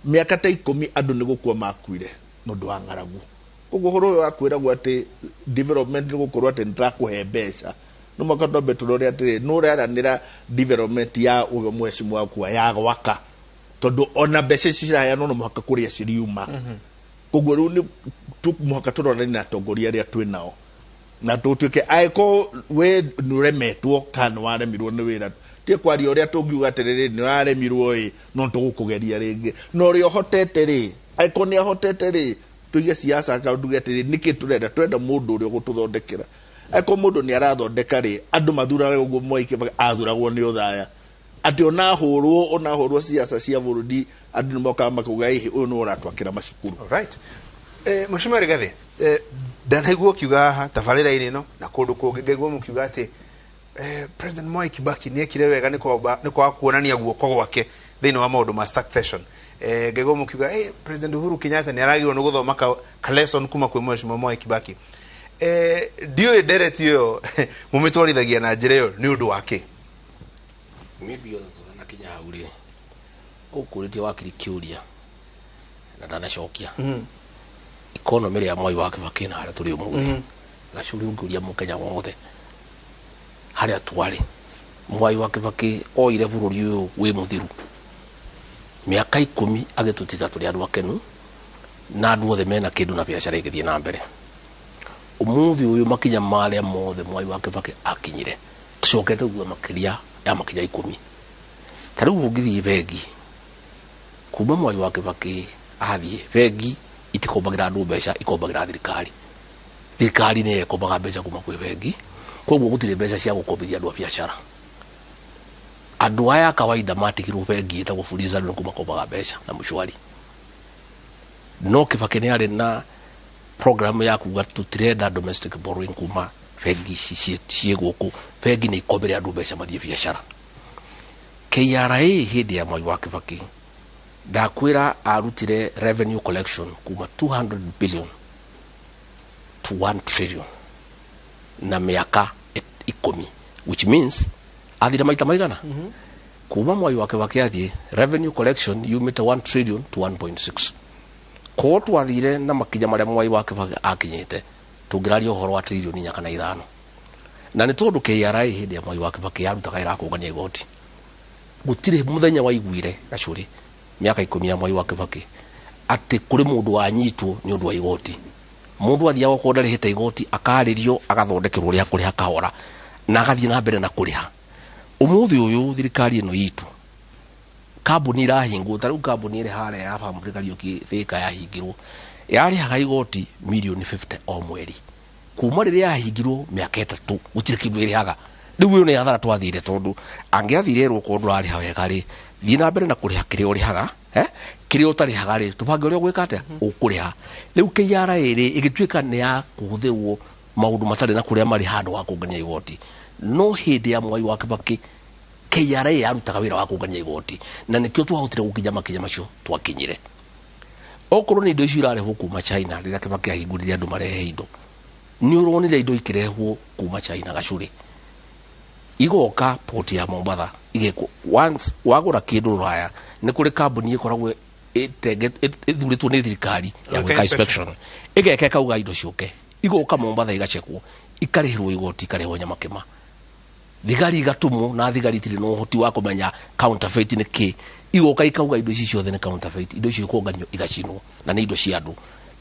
mĩaka ta 10 andũ nĩ gũkua makuire nĩ ũndũ wa ng'aragu. Koguo ũhoro ũyũ wa kwĩragwo atĩ development nĩ gũkorwo atĩ nĩndĩrakũhe mbeca, no mũhaka twambe tũrore atĩrĩ, nũ ũraranĩra development ya ũyũ mheshimiwa wakwa ya gwaka, tondũ ona mbeca ici ciraheanwo no mũhaka kũrĩa ciriuma. Koguo rĩu nĩ mũhaka tũrorane na atongoria arĩa twĩ nao na tũtuĩke angĩkorwo we nĩ ũremetwo kana nĩ waremirwo nĩ wĩra, tie kwaria ũrĩa tũngiuga atĩrĩrĩ, nĩ waremirwo ĩ, no tũgũkũgeria rĩngĩ. Na ũrĩa ũhotete rĩ, angĩkorwo nĩ ahotete rĩ, tuige siasa ka tuge atĩrĩ, nĩkĩ tũrenda? Tũrenda mũndũ ũrĩa ũgũtũthondekera. Angĩkorwo mũndũ nĩ arathondeka rĩ, andũ mathuraga ũguo Mwai Kibaki athuragwo nĩ ũthaya, atĩ ona ahũrwo siasa cia bũrũri, andũ nĩ mokaga makauga, ĩhĩ, ũyũ nĩwe ũratwakĩra macukuru. Alright. Mheshimiwa Rigathi, ndanaigua ũkiuga haha tabarĩra-inĩ ĩno na kũndũ kũngĩ, ngaigua mũkiuga atĩ President Mwai Kibaki nĩ ekire wega nĩ kwaga kuonania guoko gwake thĩinĩ wa maũndũ ma succession. Ngaigua mũkiuga President Uhuru Kenyatta nĩ aragĩrĩirwo nĩ gũthoma ka lesson kuma kwĩ Mheshimiwa Mwai Kibaki. Ndiũĩ ndereti ĩyo mũmĩtwarithagia na njĩra ĩyo nĩ ũndũ wa kĩ? Maybe othe tũtanakinya hau rĩ, ũkũrĩtie wakiri kĩũria na ndanacokia economy ĩrĩa Mwai wa Kibaki na harĩa tũrĩ ũmũthĩ. Gacuri, ũngĩũria mũkenya wothe harĩa twarĩ, Mwai wa Kibaki oire bũrũri ũyũ wĩ mũthiru, mĩaka 10 agĩtũtiga tũrĩ andũ akenu na andũ othe mena kĩndũ na biacara ĩgĩthiĩ na mbere. Ũmũthĩ ũyũ makinya marĩa mothe Mwai wa Kibaki akinyire, tũcokete thutha makĩria ya makinya 10. Ta rĩu ũngĩthiĩ bengi, kuma Mwai wa Kibaki athiĩ, bengi itikombagĩra andũ mbeca, ikombagĩra thirikari. Thirikari nĩyo ĩkombaga mbeca kuma kwĩ bengi, koguo gũtirĩ mbeca cia gũkombithia andũ a biacara. Andũ aya a kawaida matigirwo bengi ĩtagwo Fuliza, nĩkuo makombaga mbeca na Mshwari. No Kibaki nĩ arĩ na program ya kuga tũtirenda domestic borrowing kuma bengi ici ciĩ gũkũ, bengi nĩ ikombere andũ mbeca mathiĩ biacara. KRA hĩndĩ ya Mwai wa Kibaki, ndakwĩra, arutire revenue collection kuma 200 billion to 1 trillion na mĩaka 10, which means athire maita maigana. Kuma Mwai wa Kibaki athiĩ, revenue collection yumĩte 1 trillion to 1.6. Korwo twathire na makinya marĩa Mwai wa Kibaki akinyĩte, tũngĩraria ũhoro wa trillion 4 kana 5. Na nĩ tondũ KRA hĩndĩ ya Mwai wa Kibaki yarutaga wĩra wa kũngania igoti, gũtirĩ mũthenya waiguire gacũrĩ mĩaka 10 ya Mwai wa Kibaki atĩ kũrĩ mũndũ wanyitwo nĩ ũndũ wa igoti. Mũndũ athiaga okorwo ndarĩhĩte igoti akarĩrio agathondekerwo ũrĩa akũrĩha kahora na agathiĩ na mbere na kũrĩha. Ũmũthĩ ũyũ thirikari ĩno itũ kambuni irahingwo, ta rĩu kambuni ĩrĩ harĩa ya Family Kariũki Thika yahingirwo yarĩhaga igoti mirioni 50 o mweri. Kuma rĩrĩa yahingirwo mĩaka 3 gũtirĩ kĩndũ ĩrĩhaga. Rĩu ĩyo nĩ hathara twathire, tondũ angĩathire erwo okorwo ndũrarĩha wega rĩ, thiĩ na mbere na kũrĩha kĩrĩa ũrĩhaga, kĩrĩa ũtarĩhaga rĩ, tũbange ũrĩa ũgwĩka atĩa ũkũrĩha. Rĩu KRA rĩ ĩgĩtuĩka nĩ ya kũhũthĩrwo maũndũ matarĩ na kũrĩa marĩ handũ ha kũngania igoti. No hĩndĩ ya Mwai wa Kibaki KRA yarutaga wĩra wa kũngania igoti, na nĩkĩo twahotire gũkinya makinya macio twakinyire. Okorwo nĩ indo icio irarehwo kuma China, rĩrĩa Kibaki ahingũrire andũ marehe indo, nĩ ũronire indo ikĩrehwo kuma China gacũrĩ, igoka port ya Mombatha igekwo. Once wagũra kĩndũ rũraya, nĩ kũrĩ kambuni ĩkoragwo ĩthurĩtwo nĩ thirikari ya gwĩka inspection, ĩgeka ĩkauga indo ciũke, igoka Mombatha igacekwo, ikarĩhĩrwo igoti, ikarĩhwo nyamakĩma, thigari igatũmwo, na thigari itirĩ na ũhoti wa kũmenya counterfeit nĩ kĩ, igoka ikauga indo ici ciothe nĩ counterfeit, indo icio ikonganio igacinwo, na nĩ indo cia andũ,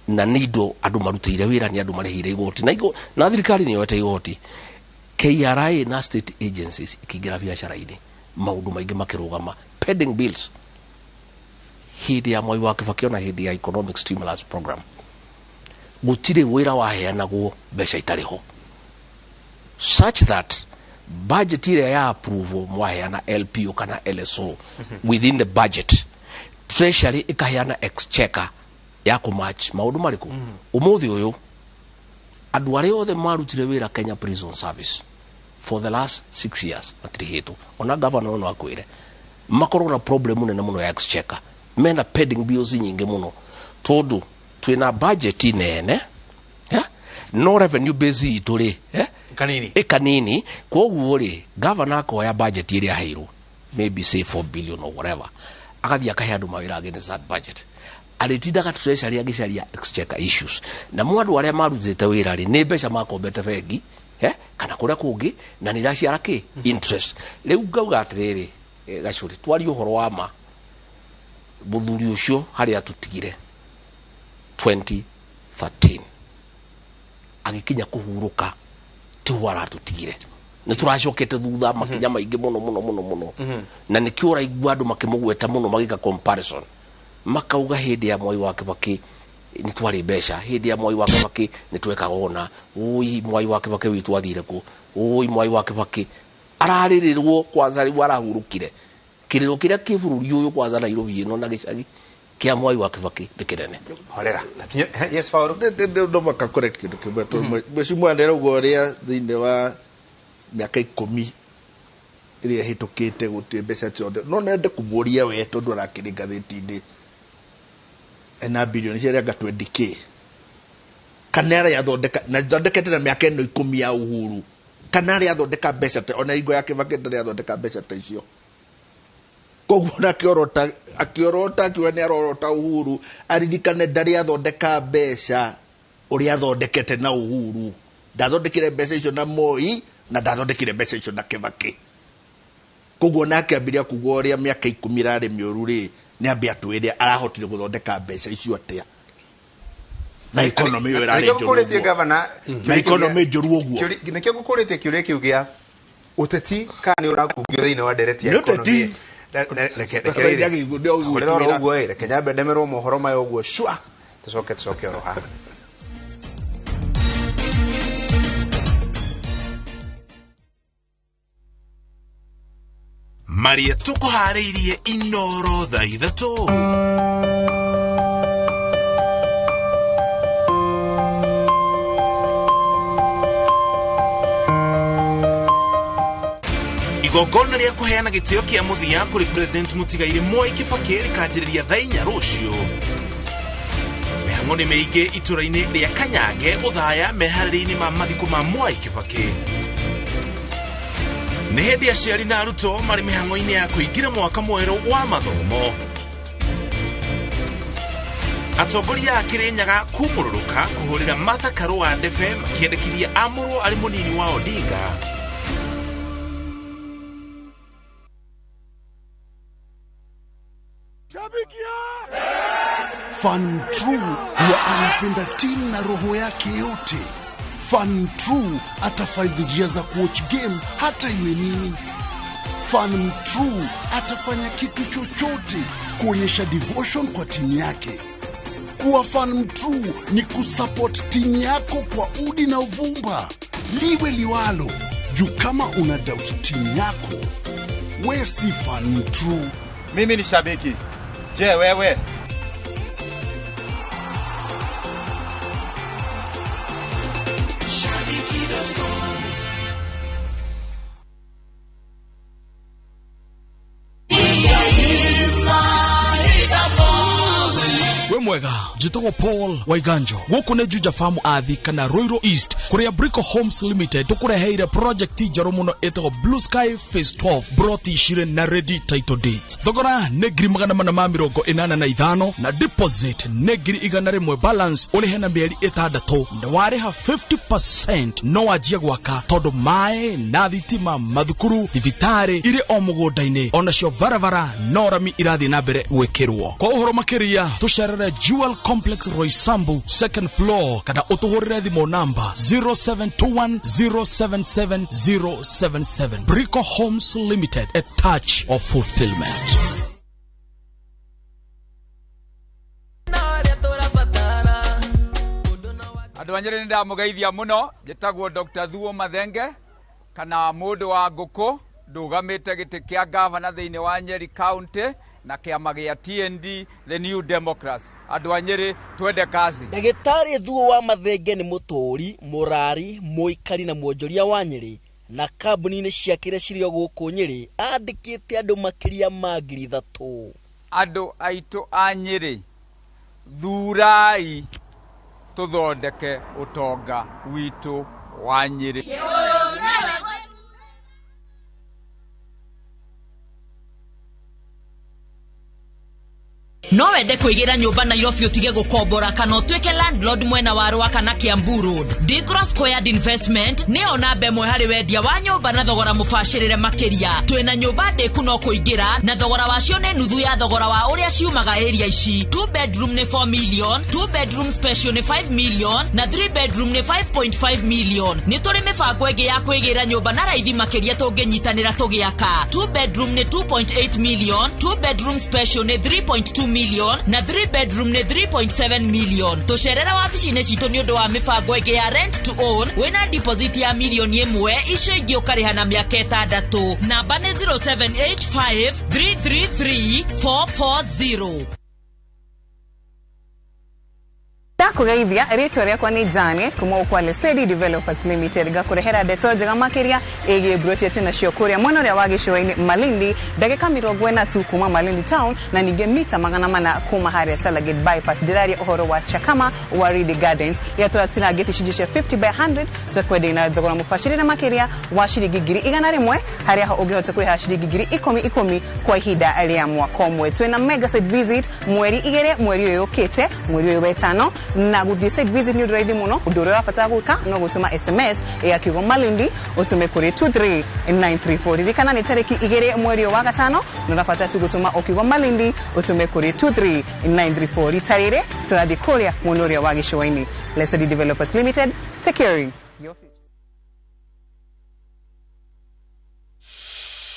na nĩ indo andũ marutĩire wĩra, nĩ andũ marĩhĩire igoti, na thirikari nĩ yoete igoti. KRA na state agencies ikĩingĩra biacara-inĩ, maũndũ maingĩ makĩrũgama, pending bills hĩndĩ ya Mwai wa Kibaki ona hĩndĩ ya economic stimulus program gũtirĩ wĩra waheanagwo mbeca itarĩ ho, such that budget ĩrĩa ya approval mwaheana LPO kana LSO, within the budget treasury ĩkaheana exchequer ya kũmatch maũndũ marĩkũ. Ũmũthĩ ũyũ andũ arĩa othe marutire wĩra Kenya Prison Service for the last 6 years matirĩhĩtwo. Ona governor no akwĩre makorwo na problem nene mũno ya exchequer, mena pending bills nyingĩ mũno, tondũ twĩna budget nene, no revenue base itũ rĩ kanini, ĩkanini. Koguo rĩ, governor akoya budget ĩrĩa aheirwo, maybe say 4 billion or whatever, agathiĩ akahe andũ mawĩra against that budget, arĩtindaga treasury agĩcaria exchequer issues. Na mo andũ arĩa marutĩte wĩra rĩ, nĩ mbeca makombete bengi kana kũrĩa kũngĩ, na nĩ iraciara kĩ interest. Rĩu ngauga atĩrĩrĩ, gacũrĩ, twarie ũhoro wa ma, mũthuri ũcio harĩa atũtigire 2013 agĩkinya kũhurũka tiho aratũtigire, nĩ tũracokete thutha makinya maingĩ mũno mũno mũno mũno. Na nĩkĩo ũraigua andũ makĩmũgweta mũno, magĩka comparison, makauga hĩndĩ ya Mwai wa Kibaki nĩ twarĩ mbeca, hĩndĩ ya Mwai wa Kibaki nĩ twekaga ũna, ũi Mwai wa Kibaki witũ athire kũ, ũi Mwai wa Kibaki ararĩrĩrwo kwanza rĩu arahurũkire. Kĩrĩro kĩrĩa kĩ bũrũri ũyũ kwanza Nairobi ĩno na gĩcagi kĩa Mwai wa Kibaki nĩ kĩnene. Horera. Yes, Paul. No maka correct kĩndũ kĩmwe, tondũ mheshimiwa nderauga ũrĩa thĩinĩ wa mĩaka 10 ĩrĩa ĩhĩtũkĩte gũtirĩ mbeca ciothe. No nende kũmũria we, tondũ arakĩrĩ ngathĩti-inĩ ena bilioni ciarĩ 20k, kana arĩa athondeka na thondekete na mĩaka ĩno 10 ya Uhuru, kana arĩa athondeka mbeca ta ona hingo ya Kibaki ndarĩ athondeka mbeca ta icio. Koguo na akĩorota akiuga nĩ arorota Uhuru, aririkane ndarĩ athondeka mbeca ũrĩa athondekete na Uhuru. Ndathondekire mbeca icio na Moi, na ndathondekire mbeca icio na Kibaki. Koguo nake ambiria kuga ũrĩa mĩaka 10 ĩrarĩ mĩũru rĩ, nĩ ambe atwĩre arahotire gũthondeka mbeca icio atĩa, na economy ĩyo ĩrarĩ njũru ũguo, na economy njũru ũguo. Nĩkĩo ngũkũrĩtie kĩũria kĩu gĩa ũteti, kana nĩ ũrakungio thĩinĩ wa ndereti ya Nĩ ũteti. economy. Reke oro ũguo, reke nyambe ndemerwo mohoro maya ũguo shua, tũcoke oro haha. Maria tũkũharĩirie Inoro thaa 3. Igongona rĩa kũheana gĩtĩo kĩa mũthia kũrĩ President mũtigairĩ Mwai Kibaki rĩkanjĩrĩria thaa 4 rũciũ. Mĩhang'o nĩ mĩingĩ itũra-inĩ rĩa Kanyange Ũthaya meharĩria-inĩ ma mathiko ma Mwai Kibaki. Nĩ hĩndĩ aciari na arutwo marĩ mĩhang'o-inĩ ya kũingĩra mwaka mwerũ wa mathomo. Atongoria a Kirinyaga kumũrũrũka kũhũrĩra Martha Karua ndebe makĩendekithia amũrwo arĩ mũnini wa Odinga. Fan True huwa anapenda timu na roho yake yote. Fan True atafind njia za kuwatch game hata iwe nini. Fan True atafanya kitu chochote kuonyesha devotion kwa timu yake. Kuwa fan true ni kusupport timu yako kwa udi na uvumba, liwe liwalo. Juu kama una doubt timu yako, we si fan true. Mimi ni shabiki. Je, wewe? Mwega njitagwo Paul Waiganjo guku ni Juja Farm athi kana Ruiru East kuria Brico Homes Limited tukureheire project njeru muno itagwo Blue Sky Phase 12 broti cire na ready title deeds. Thogora ni 485 na deposit ni 100 balance urihe na mieri 6 na wariha 50% no wanjie gwaka tondu mae na thitima mathukuru thibitari iri o mugunda-ini onacio barabara no rami irathie na mbere gwikirwo. Kwa uhoro makiria tucerere Jewel Complex Roysambu second floor kana utuhurire thimu namba 0721077077. Brico Homes Limited, a touch of fulfillment. Andu a Nyeri nĩ ndamũgeithia mũno, njĩtagwo Dr. Thuo Mathenge kana mũndũ wa ngũkũ, ndũgamĩte gĩtĩ kĩa gavana thĩinĩ wa Nyeri County na kĩama gĩa TND, the New Democrats. Andũ a Nyeri twende kazi. Ndagĩtarĩ Thuo wa Mathenge nĩ mũtũũri, mũrari, mũikari na mwonjoria wa Nyeri na kambuni-inĩ ciake iria cirĩ o gũkũ Nyeri andĩkĩte andũ makĩria ma 3,000. Andũ aitũ a Nyeri, thurai tũthondeke ũtonga witũ wa Nyeri. No wende kwĩgĩra nyũmba Nairobi ũtige gũkombora kana ũtuĩke landlord mwena wa Rwaka na Kiambu Road. Dingro Squared Investment nĩyo namba ĩmwe harĩ wendia wa nyũmba na thogora mũbacĩrĩre makĩria. Twĩna nyũmba ndĩku no kũingĩra na thogora wacio nĩ nuthu ya thogora wa ũrĩa ciumaga area ici. 2 bedroom nĩ 4 million, 2 bedroom special nĩ 5 million na 3 bedroom nĩ 5.5 million. Nĩ tũrĩ mĩbango ĩngĩ ya kwĩgĩra nyũmba na raithi makĩria tũngĩnyitanĩra tũgĩaka. 2 bedroom nĩ 2.8 million, 2 bedroom special nĩ 3.2 million na 3 bedroom nĩ 3.7 million. Tũcerera wabici-inĩ citũ nĩ ũndũ wa mĩbango ĩngĩ ya rent to own wĩna deposit ya milioni 1, icio ingĩ ũkarĩha na mĩaka 6. Namba nĩ 0785 333 440. Ndakugeithia, rĩtwa rĩakwa nĩ Janet kuma kwa Lesedi Developers Limited ngakũrehera ndeto njega makĩria ĩgiĩ broti yetu nacio kũrĩa mwena ũrĩa wa gĩcũa-inĩ Malindi, ndagĩka 40 tu kuma Malindi town na ningĩ mita 400 kuma harĩa Salagate bypass. Ndĩraria ũhoro wa Chakama Waridi Gardens ĩrĩa tũratinangĩtie icunjĩ cia 50 by 100 twakwenderia na thogora mũbacĩrĩre makĩria wa ciringi 100,000 harĩa ho ũngĩhota kũrĩha ciringi 10,010 kwa ihinda rĩa mwaka ũmwe. Twĩna mega site visit mweri 2 mweri ũyũ ũkĩte, mweri ũyũ wetano, na gũthiĩ site visit nĩ ũndũ raithi mũno. Ũndũ ũrĩa ũrabatara gwĩka no gũtũma SMS ya kiugo Malindi ũtũme kũrĩ 23934. Ririkana nĩ tarĩki 2 mweri wa gatano na ũrabatara tu gũtũma o kiugo Malindi ũtũme kũrĩ 23934. Rita rĩrĩ tũrathiĩ kũrĩa mwena ũrĩa wa gĩcũa-inĩ. Lesedi Developers Limited, securing your future.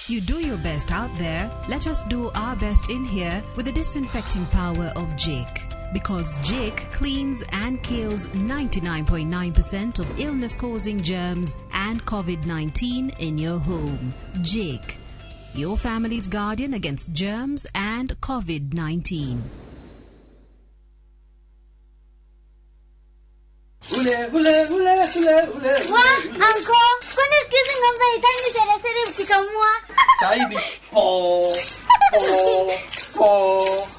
You do your best out there, let us do our best in here with the disinfecting power of Jake. Because Jake cleans and kills 99.9% of illness-causing germs and COVID-19 in your home. Jake, your family's guardian against germs and COVID-19. Ule, ule, ule, ule, ule. Wa, anko, kwani siku hizi ng'ombe haitaki seresere ukikamua? Saidi, po, po, po.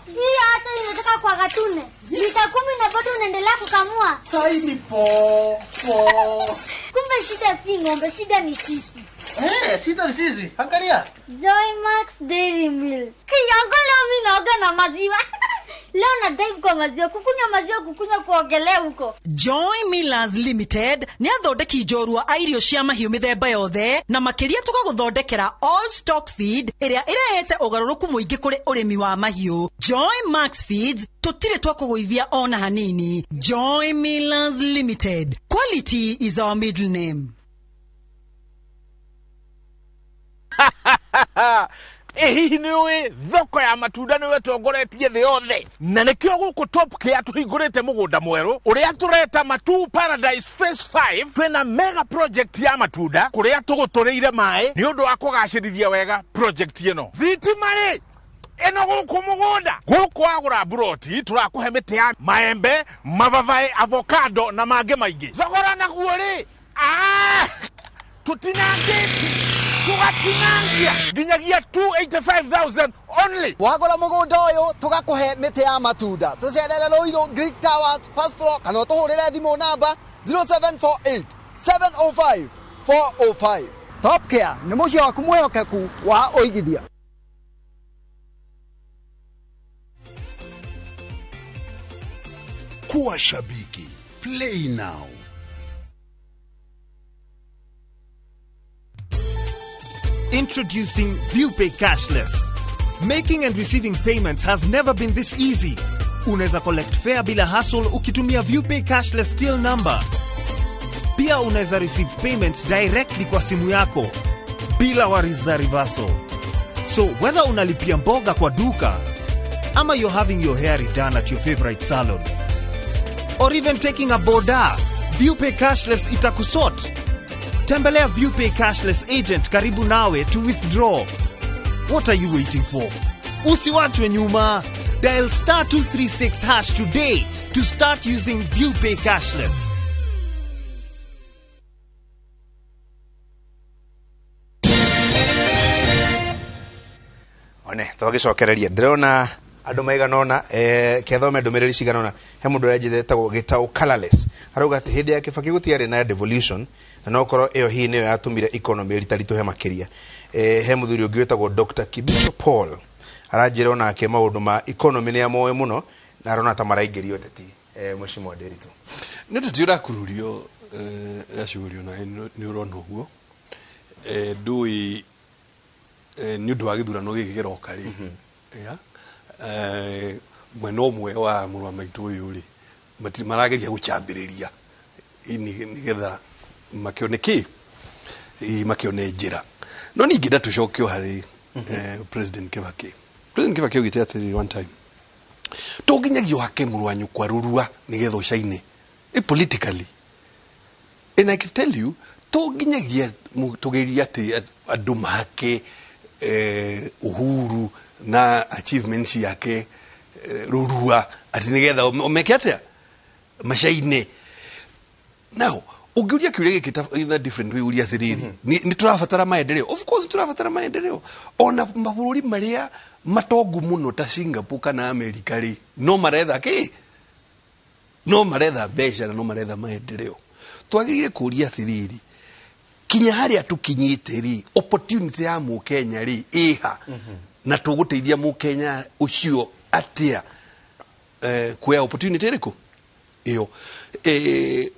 Hii hata imetoka kwa katune. Lita 10 na bado unaendelea kukamua. Saidi, po, po. Kumbe shida si ng'ombe, shida ni sisi. Shida ni sisi. Angalia. Joy Max Dairy Milk. Kiango leo mimi naoga na maziwa. Leo na dive kwa maziwa, kukunywa maziwa, kukunywa kuogelea huko. Joy Millers Limited nĩ athondeki njorua a irio cia mahiũ mĩthemba yothe na makĩria tũgagũthondekera all stock feed ĩrĩa ĩrehete ũgarũrũku mũingĩ kũrĩ ũrĩmi wa mahiũ. Joy Max Feeds tũtirĩ twakũgũithia ona hanini. Joy Millers Limited, quality is our middle name. Ĩ hihi nĩ ũĩ thoko ya matunda nĩyo ĩtongoretie thĩ yothe, na nĩkĩo gũkũ Top Care tũhingũrĩte mũgũnda mwerũ ũrĩa tũreta Matuu Paradise Phase 5. Twĩna mega project ya matunda kũrĩa tũgũtũrĩire maĩ nĩ ũndũ wa kũgacĩrithia wega project ĩno. Thitima rĩ ĩno gũkũ mũgũnda gũkũ, wagũra mburoti tũrakũhe mĩtĩ ya maembe, mababaĩ, avocado na mangĩ maingĩ. Thogora naguo rĩ, tũtinangĩti tũgatinangia nginyagia 285,000 only. Wagũra mũgũnda ũyũ tũgakũhe mĩtĩ ya matunda. Tũcerere Ruiru Greek Towers first floor kana ũtũhũrĩre thimũ namba 0748 705 405. Top Care nĩ mũciĩ waku mwĩhokeku wa ũigithia. Kuwa shabiki. Play now. Introducing ViewPay Cashless. Making and receiving payments has never been this easy. Unaweza collect fare bila hassle ukitumia ViewPay Cashless till number. Pia unaweza receive payments directly kwa simu yako bila worries za reversal. So whether unalipia mboga kwa duka ama you're having your hair redone at your favorite salon or even taking a boda, ViewPay Cashless itakusort. Tembelea ViewPay Cashless agent karibu nawe to withdraw. What are you waiting for? Usiwachwe nyuma. Dial star 236 hash today to start using ViewPay Cashless. One twagicokereria ndĩrona andũ maigana ũna, kethome ndũmĩrĩri cigana ũna. He mũndũ ũrĩa etagwo Gĩtaũ Colorless, arauga atĩ hĩndĩ ya Kibaki gũtiarĩ na devolution, na no korwo ĩyo hihi nĩyo yatũmire economy ĩritaritũhe makĩria. He mũthuri ũngĩ wĩtagwo Dr. Kibicho Paul, aranjĩra onake maũndũ ma economy nĩ amoĩ mũno na arona ta maraingĩrio ũteti. Mheshimiwa Nderitu. Nĩ ũteti ũrakururio gacurio nawe nĩ ũrona ũguo. Ndũĩ nĩ ũndũ wa gĩthurano gĩkĩ kĩroka rĩ, yeah? Mwena ũmwe wa mũrũ wa maitũ ũyũ rĩ, marageria gũcambĩrĩria nĩgetha makĩone kĩ, makĩone njĩra. No ningĩ ndatũcoke o harĩ President Kibaki. President Kibaki augĩte atĩrĩrĩ, one time to nginyagia ũhake mũrũ wa nyũkwa rũrua nĩgetha ũcaine politically. And I can tell you, to nginyagia tũgerie atĩ andũ mahake Uhuru na achievements yake rũrua atĩ nĩgetha meke atĩa macaine. Now ũngĩũria kĩũria gĩkĩ ta in a different way, ũria atĩrĩrĩ, nĩ tũrabatara maendeleo? Of course tũrabatara maendeleo. Ona mabũrũri marĩa matongu mũno ta Singapore kana America rĩ, no maretha kĩ? No maretha mbeca na no maretha maendeleo. Twagĩrĩire kũria atĩrĩrĩ, kinya harĩa tũkinyĩte rĩ, opportunity ya mũkenya rĩ ĩha, na tũgũteithia mũkenya ũcio atĩa kuoya opportunity ĩrĩkũ ĩyo.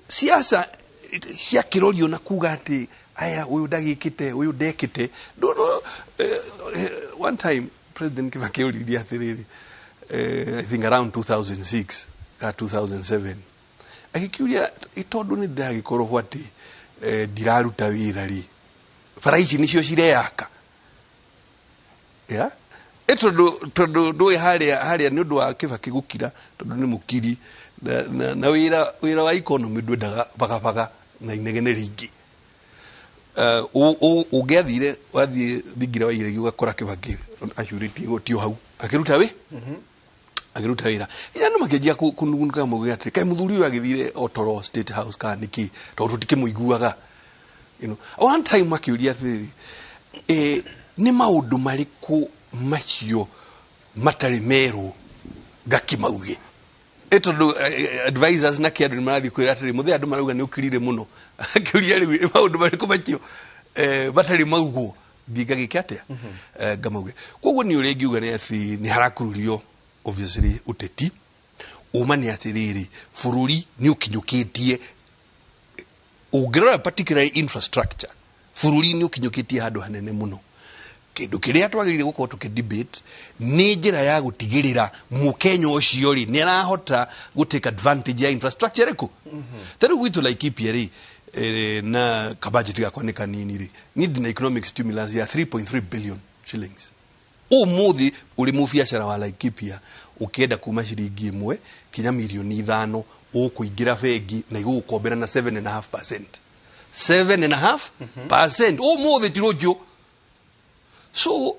Siasa cia kĩrorio na kuga atĩ aya ũyũ ndagĩkĩte, ũyũ ndekĩte. No, one time President Kibaki oririe atĩrĩrĩ, I think around 2006 ka 2007, agĩkĩũria tondũ nĩ ndĩragĩkorwo atĩ ndiraruta wĩra rĩ, bara ici nĩcio cireyaka. Yeah? Tondũ ndũĩ harĩa nĩ ũndũ wa Kibaki gũkira, tondũ nĩ mũkiri na wĩra wa economy ndwendaga bagabaga na inegene rĩingĩ. Ũngĩathire wathiĩ thingira wa iregi ũgakora Kibaki acurĩtie igoti o hau akĩruta wĩ akĩruta wĩra. Nginya andũ makĩanjia kũnugunuka mauge atĩrĩ, kaĩ mũthuri ũyũ agĩthire o toro State House kana nĩkĩ, tondũ tũtikĩmũiguaga. One time akĩũria atĩrĩrĩ, nĩ maũndũ marĩkũ macio matarĩ merwo ngakĩmauge? Tondũ advisors na kĩ andũ nĩ marathiĩ kwĩra atĩrĩ, mũthee andũ marauga nĩ ũkirire mũno. Akĩũria rĩu nĩ maũndũ marĩkũ macio matarĩ maugwo, thiĩ ngagĩke atĩa? Ngamauge. Koguo niĩ ũrĩa ingiuga nĩ atĩ nĩ harakururio Obviously ũteti ũma nĩ atĩrĩrĩ, bũrũri nĩ ũkinyũkĩtie, ũngĩrora particularly infrastructure, bũrũri nĩ ũkinyũkĩtie handũ hanene mũno. Kĩndũ kĩrĩa twagĩrĩire gũkorwo tũkĩ debate nĩ njĩra ya gũtigĩrĩra mũkenya ũcio rĩ nĩ arahota gũ take advantage ya infrastructure ĩrĩkũ. Ta rĩu gwitũ Laikipia rĩ, na kabudget gakwa nĩ kanini rĩ, niĩ ndĩna economic stimulus ya 3.3 billion shillings. Ũmũthĩ ũrĩ mũbiacara wa Laikipia ũkĩenda kuma ciringi 1 kinya mirioni 5, ũkũingĩra bengi na igũgũkombera na 7.5%, 7.5% ũmũthĩ, ti rũciũ. So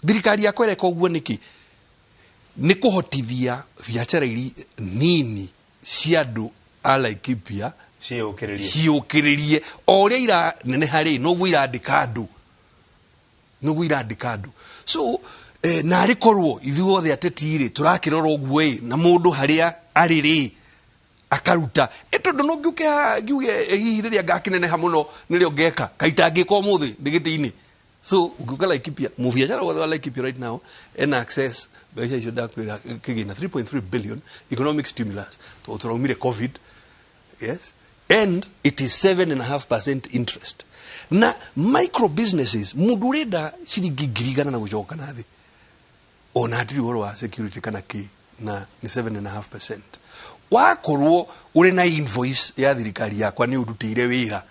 thirikari yakwa ĩreka ũguo nĩkĩ? Nĩ kũhotithia biacara iri nini cia andũ a Laikipia ciĩyũkĩrĩrie. Ciũkĩrĩrie. O ũrĩa iraneneha rĩ, noguo irandĩka andũ, noguo irandĩka andũ. So narĩ korwo ithuothe ateti rĩ tũrakĩrora ũguo ĩ, na mũndũ harĩa arĩ rĩ akaruta ĩ, tondũ no ngĩũke haha ngiuge hihi rĩrĩa ngakĩneneha mũno nĩrĩo ngeka kaitangĩka ũmũthĩ ndĩ gĩtĩ-inĩ. So ũngĩũka Laikipia, mũbiacara wothe wa Laikipia right now ena access mbeca icio ndakwĩra, kĩgĩna 3.3 billion economic stimulus, tondũ tũraumire COVID. Yes, and it is 7.5% interest. Na micro businesses, mũndũ ũrenda ciringi 100,000 na gũcoka na thĩ, ona hatirĩ ũhoro wa security kana kĩ, na nĩ 7.5%. Wakorwo ũrĩ na invoice ya thirikari yakwa nĩ ũrutĩire wĩra,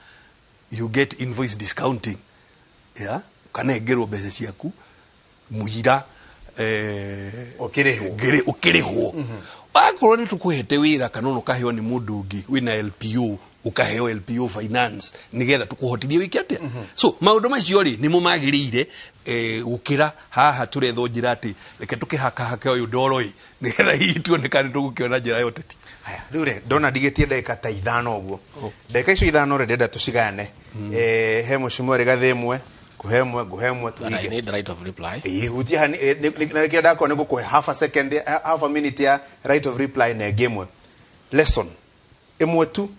you get invoice discounting, yeah? Ũkanengerwo mbeca ciaku mũira Ũkĩrĩhwo. Ũkĩrĩhwo. Wakorwo nĩ tũkũhete wĩra kana ona ũkaheo nĩ mũndũ ũngĩ wĩna LPO, ũkaheo LPO finance nĩgetha tũkũhotithie wĩke atĩa. So maũndũ macio rĩ nĩmo magĩrĩire gũkĩra haha tũrethwo njĩra atĩ reke tũkĩhakahake ũyũ ndoro ĩ, nĩgetha hihi tuone kana nĩ tũgũkĩona njĩra ya ũteti. Haya, rĩu rĩ ndona ndigĩtie ndagĩka ta 5 ũguo. Ndagĩka icio 5 rĩ, ndĩrenda tũcigayane. He mũcimwa Rigathĩ ĩmwe, ngũhe ĩmwe, ngũhe ĩmwe. And I tũhinge. need the right of reply. Ĩĩ, hutia hani na nĩkĩo ndakorwo nĩ ngũkũhe half a second, half a minute ya right of reply na ĩngĩ ĩmwe. Lesson ĩmwe tu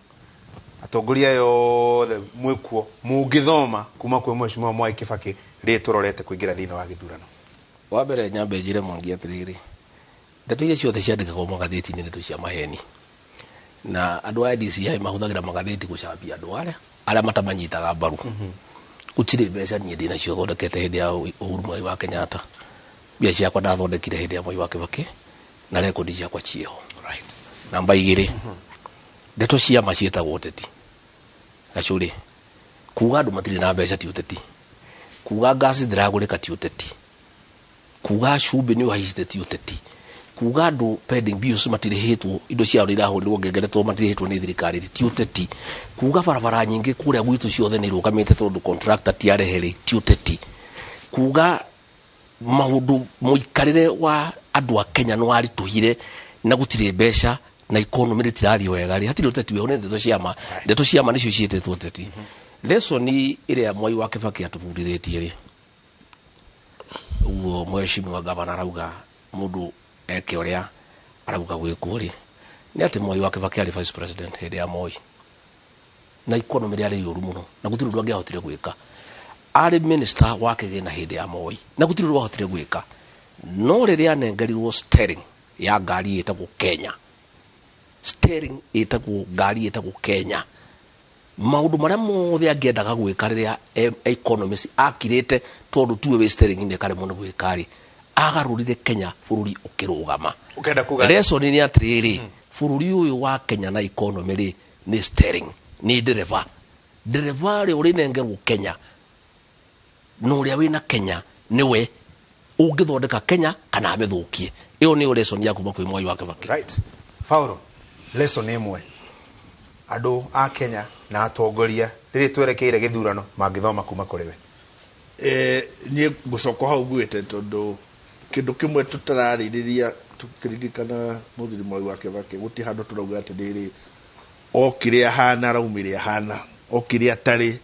atongoria aya othe mwĩkuo mũngĩthoma kuma kwĩ Mheshimiwa Mwai Kibaki rĩrĩ tũrorete kũingĩra thĩinĩ wa gĩthurano. Wa mbere, nyambe njĩre Mwangi atĩrĩrĩ, ndeto iria ciothe ciandĩkagwo magathĩti-inĩ nĩ ndeto cia maheni, na andũ a DCI mahũthagĩra magathĩti gũcambia andũ arĩa matamanyitaga mbaru. Gũtirĩ mbeca niĩ ndĩnacio thondekete hĩndĩ ya Uhuru Mwai wa Kenyatta. Mbia ciakwa ndathondekire hĩndĩ ya Mwai wa Kibaki na rekondi ciakwa ciĩho. Namba 2, ndeto cia ma ciĩtagwo ũteti. Gacũrĩ, kuga andũ matirĩ na mbeca ti ũteti, kuga ngasi ndĩragũrĩka ti ũteti, kuga cumbĩ nĩ ũhaicĩte ti ũteti, kuga andũ pending bills matirĩhĩtwo, indo ciao nĩ irahũrĩrwo ngengere tondũ matirĩhĩtwo nĩ thirikari ti ũteti, kuga barabara nyingĩ kũrĩa gwitũ ciothe nĩ irũgamĩte tondũ contractor ti arehe rĩ ti ũteti, kuga maũndũ mũikarĩre wa andũ a Kenya nĩ waritũhire na gũtirĩ mbeca na economy rĩtirathiĩ wega rĩ, hatirĩ ũteti wĩho, nĩ ndeto cia ma. Ndeto cia ma nĩcio ciĩtĩtwo ũteti. Lesson ĩrĩa Mwai wa Kibaki atũbundithĩtie rĩ, ũguo mheshimiwa gavana arauga mũndũ eke ũrĩa arauga gwĩkwo rĩ, nĩ atĩ Mwai wa Kibaki arĩ vice president hĩndĩ ya Moi na economy rĩarĩ yũru mũno na gũtirĩ ũndũ angĩahotire gwĩka. Arĩ minister wa kĩgĩna hĩndĩ ya Moi na gũtirĩ ũndũ ahotire gwĩka, no rĩrĩa anengerirwo steering ya ngari ĩtagwo Kenya, steering ĩtagwo ngari ĩtagwo Kenya, maũndũ marĩa mothe angĩendaga gwĩka rĩrĩa economist akirĩte tondũ tuwe wĩ steering-inĩ karemwo nĩ gwĩka rĩ, agarũrire Kenya bũrũri ũkĩrũgama. Ũkenda kuga Lesson nĩ atĩrĩrĩ, bũrũri ũyũ wa Kenya na economy rĩ nĩ steering, nĩ ndereba. Ndereba rĩ ũrĩnengerwo Kenya na ũrĩa wĩna Kenya nĩwe ũngĩthondeka Kenya kana amĩthũkie. Ĩyo nĩyo lesson ya kuma kwĩ Mwai wa Kibaki. Right. Paulo, lesson ĩmwe andũ a Kenya na atongoria rĩrĩ twerekeire gĩthurano mangĩthoma kuma kũrĩ we. Niĩ ngũcoka hau nguĩte tondũ kĩndũ kĩmwe tũtararĩrĩria tũkĩririkana mũthuri Mwai wa Kibaki, gũtirĩ handũ tũrauga atĩrĩrĩ okire ahana, araumire ahana, okire atarĩ.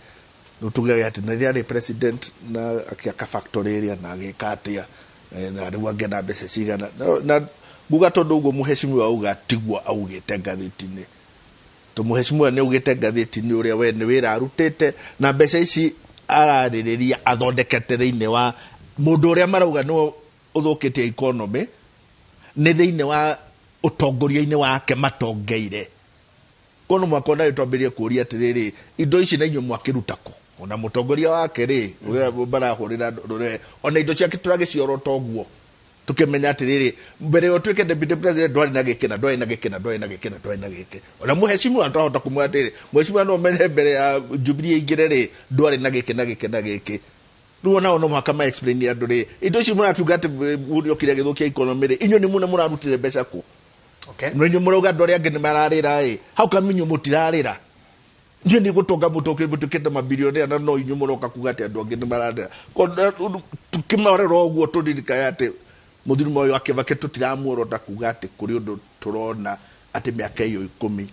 Rĩu tuge atĩ na rĩrĩa arĩ president na akĩaka factory ĩrĩa na agĩka atĩa, na rĩu angĩenda mbeca cigana. Na nguga tondũ ũguo mũheshimiwa auga tiguo augĩte ngathĩti-inĩ, to mũheshimiwa nĩ augĩte ngathĩti-inĩ ũrĩa we nĩ wĩra arutĩte na mbeca ici ararĩrĩria athondekete thĩinĩ wa mũndũ ũrĩa marauga nĩwe ũthũkĩtie economy. Nĩ thĩinĩ wa ũtongoria-inĩ wake matongeire. Kono mwaka ona twambĩrĩrie kũria atĩrĩrĩ, indo ici na inyuĩ mwakĩruta kũ? Ona mũtongoria wake rĩ, ũrĩa marahũrĩra rũre, ona indo ciake tũragĩciorota ũguo tukimenya atiriri, mbere yo tuike deputy president ndwari na giki na ndwari na giki na ndwari na giki na ndwari na giki. Ona muheshimiwa twahota kumwira atiriri, muheshimiwa no menye mbere ya Jubilee ingire ri, ndwari na giki na giki na giki. Rĩu onao no mũhaka ma explain andũ rĩ, indo ici mũratuga atĩ ũrĩa okire agĩthũkia economy rĩ, inyuĩ nĩ mũne mũrarutire mbeca kũ? No inyuĩ mũrauga andũ arĩa angĩ nĩ mararĩra ĩ, how come inyuĩ mũtirarĩra? Inyuĩ nĩ gũtonga mũtuĩkĩte mabilionea na no inyuĩ mũroka kuga atĩ andũ angĩ nĩ mararĩra. Tukĩmarora ũguo tũririkane atĩ mũthuri Moi wa Kibaki tũtiramuorota kuga atĩ kũrĩ ũndũ tũrona atĩ mĩaka ĩyo 10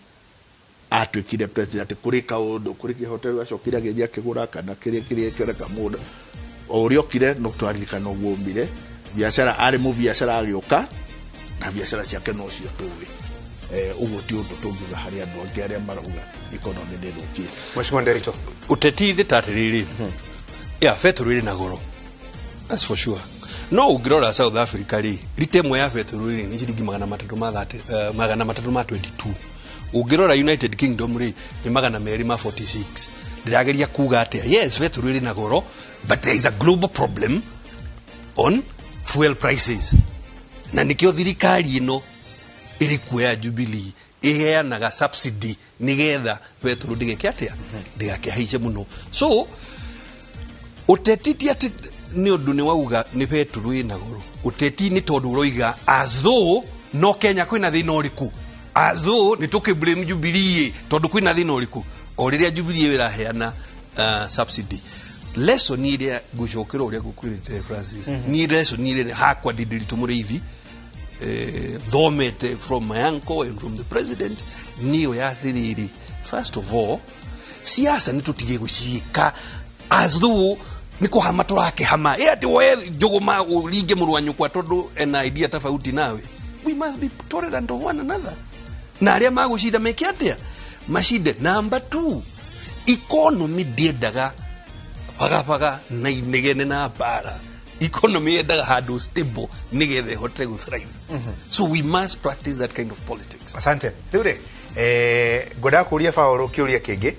atuĩkire president, atĩ kũrĩ kaũndũ, kũrĩ kĩhotero acokire agĩthiĩ akĩgũra kana kĩrĩa kĩrĩa kĩoneka mũgũnda o ũrĩa okire. No twaririkana ũguo umire biacara, arĩ mũbiacara agĩũka na biacara ciake no cio tũĩ. Ũguo ti ũndũ tũngiuga harĩ andũ angĩ arĩa marauga economy nĩ ĩthũkĩte. Mheshimiwa Nderito. Ũteti thĩ ta atĩrĩrĩ, ya betũrũ ĩrĩ na goro, that's for sure. No ũngĩrora South Africa rĩ, rita ĩmwe ya betũrũ rĩ nĩ ciringi 300 ma 30, 322. Ũngĩrora United Kingdom rĩ, nĩ 246. Ndĩrageria kuga atĩa? Yes, betũrũ ĩrĩ na goro, but there is a global problem on fuel prices, na nĩkĩo thirikari ĩno ĩrĩ kuo ya Jubilee ĩheanaga subsidy nĩgetha betũrũ ndĩgeke atĩa? Ndĩgakĩhaice mũno. So ũteti ti atĩ nĩ ũndũ nĩ wauga nĩ betũrũ ĩna goro. Ũteti nĩ tondũ ũroiga as though no Kenya kwĩna thĩna ũrĩkũ, as though nĩ tũkĩ blame Jubilee tondũ kwĩna thĩna ũrĩkũ, o rĩrĩa Jubilee ĩyo ĩraheana subsidy. Lesson ĩrĩa ngũcokera ũrĩa ngũkwĩrĩte, Francis, niĩ lesson ĩrĩa hakwa ndĩ Ndiritu Mũrĩithi thomete from my uncle and from the president niyo ya atĩrĩrĩ, first of all, siasa nĩ tũtige gũciĩka as though nĩ kũhama tũrakĩhama, ĩ atĩ woe njũgũma ũringe mũrũ wa nyũkwa tondũ ena idea tofauti nawe. We must be tolerant of one another, na arĩa magũcinda meke atĩa? Macinde. Number two, economy ndĩendaga bagabaga na inegene na mbara. Economy yendaga handũ stable nĩgetha ĩhote gũ thrive. So we must practice that kind of politics. Asante. Rĩu rĩ, ngwendaga kũria Paul kĩũria kĩngĩ.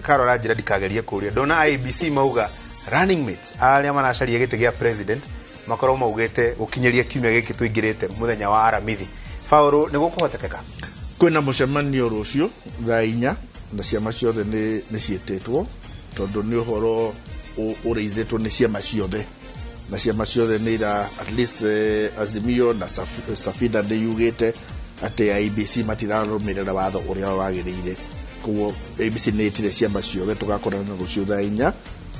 Karora njĩra ndikagerie kũria, ndona IEBC mauga running mates arĩa maracaria gĩtĩ gĩa president makorwo maugĩte gũkinyĩria kiumia gĩkĩ tũingĩrĩte, mũthenya wa Aramithi. Paul, nĩ gũkũhotekeka? Kwĩna mũcemanio rũciũ thaa 4 na ciama ciothe nĩ ciĩtĩtwo, tondũ nĩ ũhoro ũraizĩtwo nĩ ciama ciothe, na ciama ciothe nĩ ira, at least Azimio na Safina nĩ yugĩte atĩ IEBC matirarũmĩrĩra watho ũrĩa wagĩrĩire. Koguo IEBC nĩ ĩtire ciama ciothe, tũgakorana rũciũ thaa 4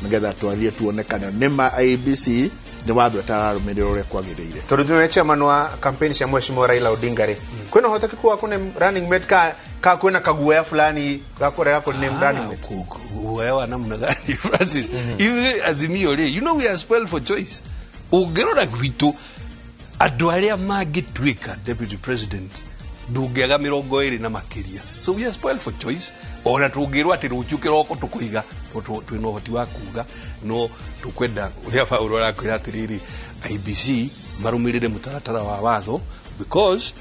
nĩgetha twarie tuone kana nĩma IEBC nĩ watho ĩtararũmĩrĩra ũrĩa kwagĩrĩire. Tondũ nĩwe chairman wa campaign cia mheshimiwa Raila Odinga rĩ, kwĩna ũhotekeku wa kũne running mate ka kwĩna kaguoya fulani ga kũrega kũne running mate? Guoya wa namna gani, Francis? Ithuĩ Azimio rĩ, you know we are spoiled for choice. Ũngĩrora gwitũ andũ arĩa mangĩtuĩka deputy president ndũngĩaga 20 na makĩria. So we are spoiled for choice. Ona tũngĩrwo atĩ rũciũ kĩroko tũkũiga, twĩna ũhoti wa kuga no tũkwenda ũrĩa Paul arakwĩra atĩrĩrĩ, IEBC marũmĩrĩre mũtaratara wa watho, because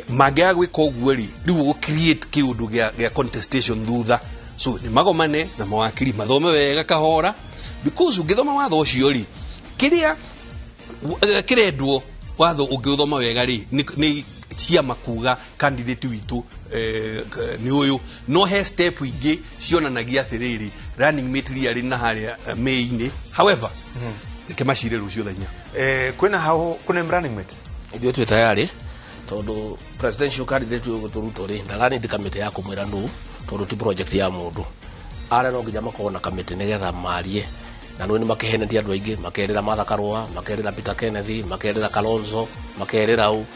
mangĩaga gwĩka ũguo rĩ, rĩu ũgũ create kĩũndũ gĩa contestation thutha. So nĩ magomane na mawakiri mathome wega kahora, because ũngĩthoma watho ũcio rĩ, kĩrĩa kĩrendwo watho ũngĩũthoma wega rĩ, nĩ ciama kuga candidate witũ nĩ ũyũ. No he step ingĩ cionanagia atĩrĩrĩ, running mate rĩa na harĩa May-inĩ. However, reke macire rũciũ thaa 4. Kwĩna hau kũne running mate? Ithuĩ twĩ tayarĩ, tondũ presidential candidate ũyũ Ruto rĩ, ndaranindi kamĩtĩ ya kũmwĩra nũ, tondũ ti project ya mũndũ. Arĩa no nginya makorwo na kamĩtĩ nĩgetha marie, na nĩ makĩhenetie andũ aingĩ, makerĩra Martha Karua, makerĩra Peter Kenneth, makerĩra Kalonzo, makerĩra u.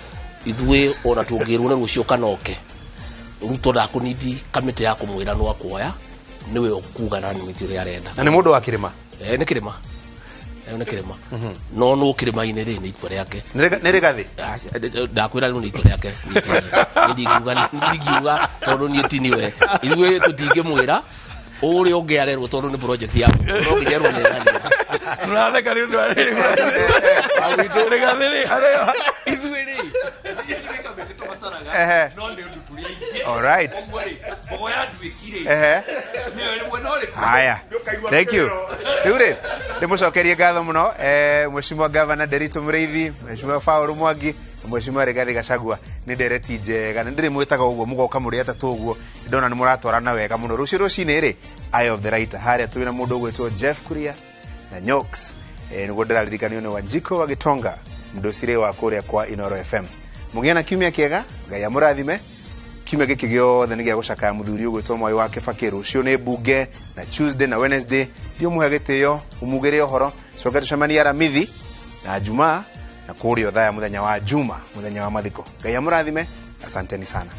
Ithuĩ ona tũngĩrwo nĩ rũciũ kanoke, Ruto ndakũnindi kamĩtĩ ya kũmwĩra nũ akuoya, nĩwe ũkuga na nĩ ũrĩa arenda. Na nĩ mũndũ wa kĩrĩma? Nĩ kĩrĩma. Nĩ kĩrĩma. No nũ kĩrĩma-inĩ rĩ, nĩ itua rĩake. Nĩ Rigathĩ? Ndakwĩra rĩu nĩ itua rĩake. Ndingiuga tondũ niĩ ti niwe. Ithuĩ tũtingĩmwĩra ũrĩa ũngĩ arerwo tondũ nĩ project ya no nginya erwo nĩ nani. Tũratheka nĩ ũndũ wa rĩrĩ. Rĩgathĩ rĩ, arĩa ithuĩ rĩ, Ehe. no nĩ ũndũ tũrĩ aingĩ. All right. Ũguo rĩ, mbogo ya nduĩki rĩ, Ehe. nĩyo ĩrĩ mwena ũrĩkũ? Haya, thank you. Rĩu rĩ, ndĩmũcokerie ngatho mũno Mheshimiwa Governor Nderitu Mũrĩithi, Mheshimiwa Paul Mwangi na Mheshimiwa Rigathi Gachagua. Nĩ ndereti njega na ndĩrĩmwĩtaga ũguo mũgoka mũrĩ atatũ ũguo, ndona nĩ mũratwarana wega mũno. Rũciũ rũcinĩ rĩ, Eye of the Writer, harĩa twĩ na mũndũ ũgwĩtwo Jeff Kuria na Nyox, nĩguo ndĩraririkanio nĩ Wanjiko wa Gitonga, mũndũcirĩ wa kũrĩa kwa Inoro FM. Mũgĩe na kiumia kĩega, Ngai amũrathime. Kiumia gĩkĩ gĩothe nĩ gĩa gũcakaya mũthuri ũgwĩtwo Mwai wa Kĩbakĩ. Rũciũ nĩ mbunge na Tuesday na Wednesday thiĩ ũmũhe gĩtĩo, ũmugĩre ũhoro, coke tũcemanie Aramithi na Jumaa na kũrĩa Othaya mũthenya wa Juma, mũthenya wa mathiko. Ngai amũrathime, asanteni sana.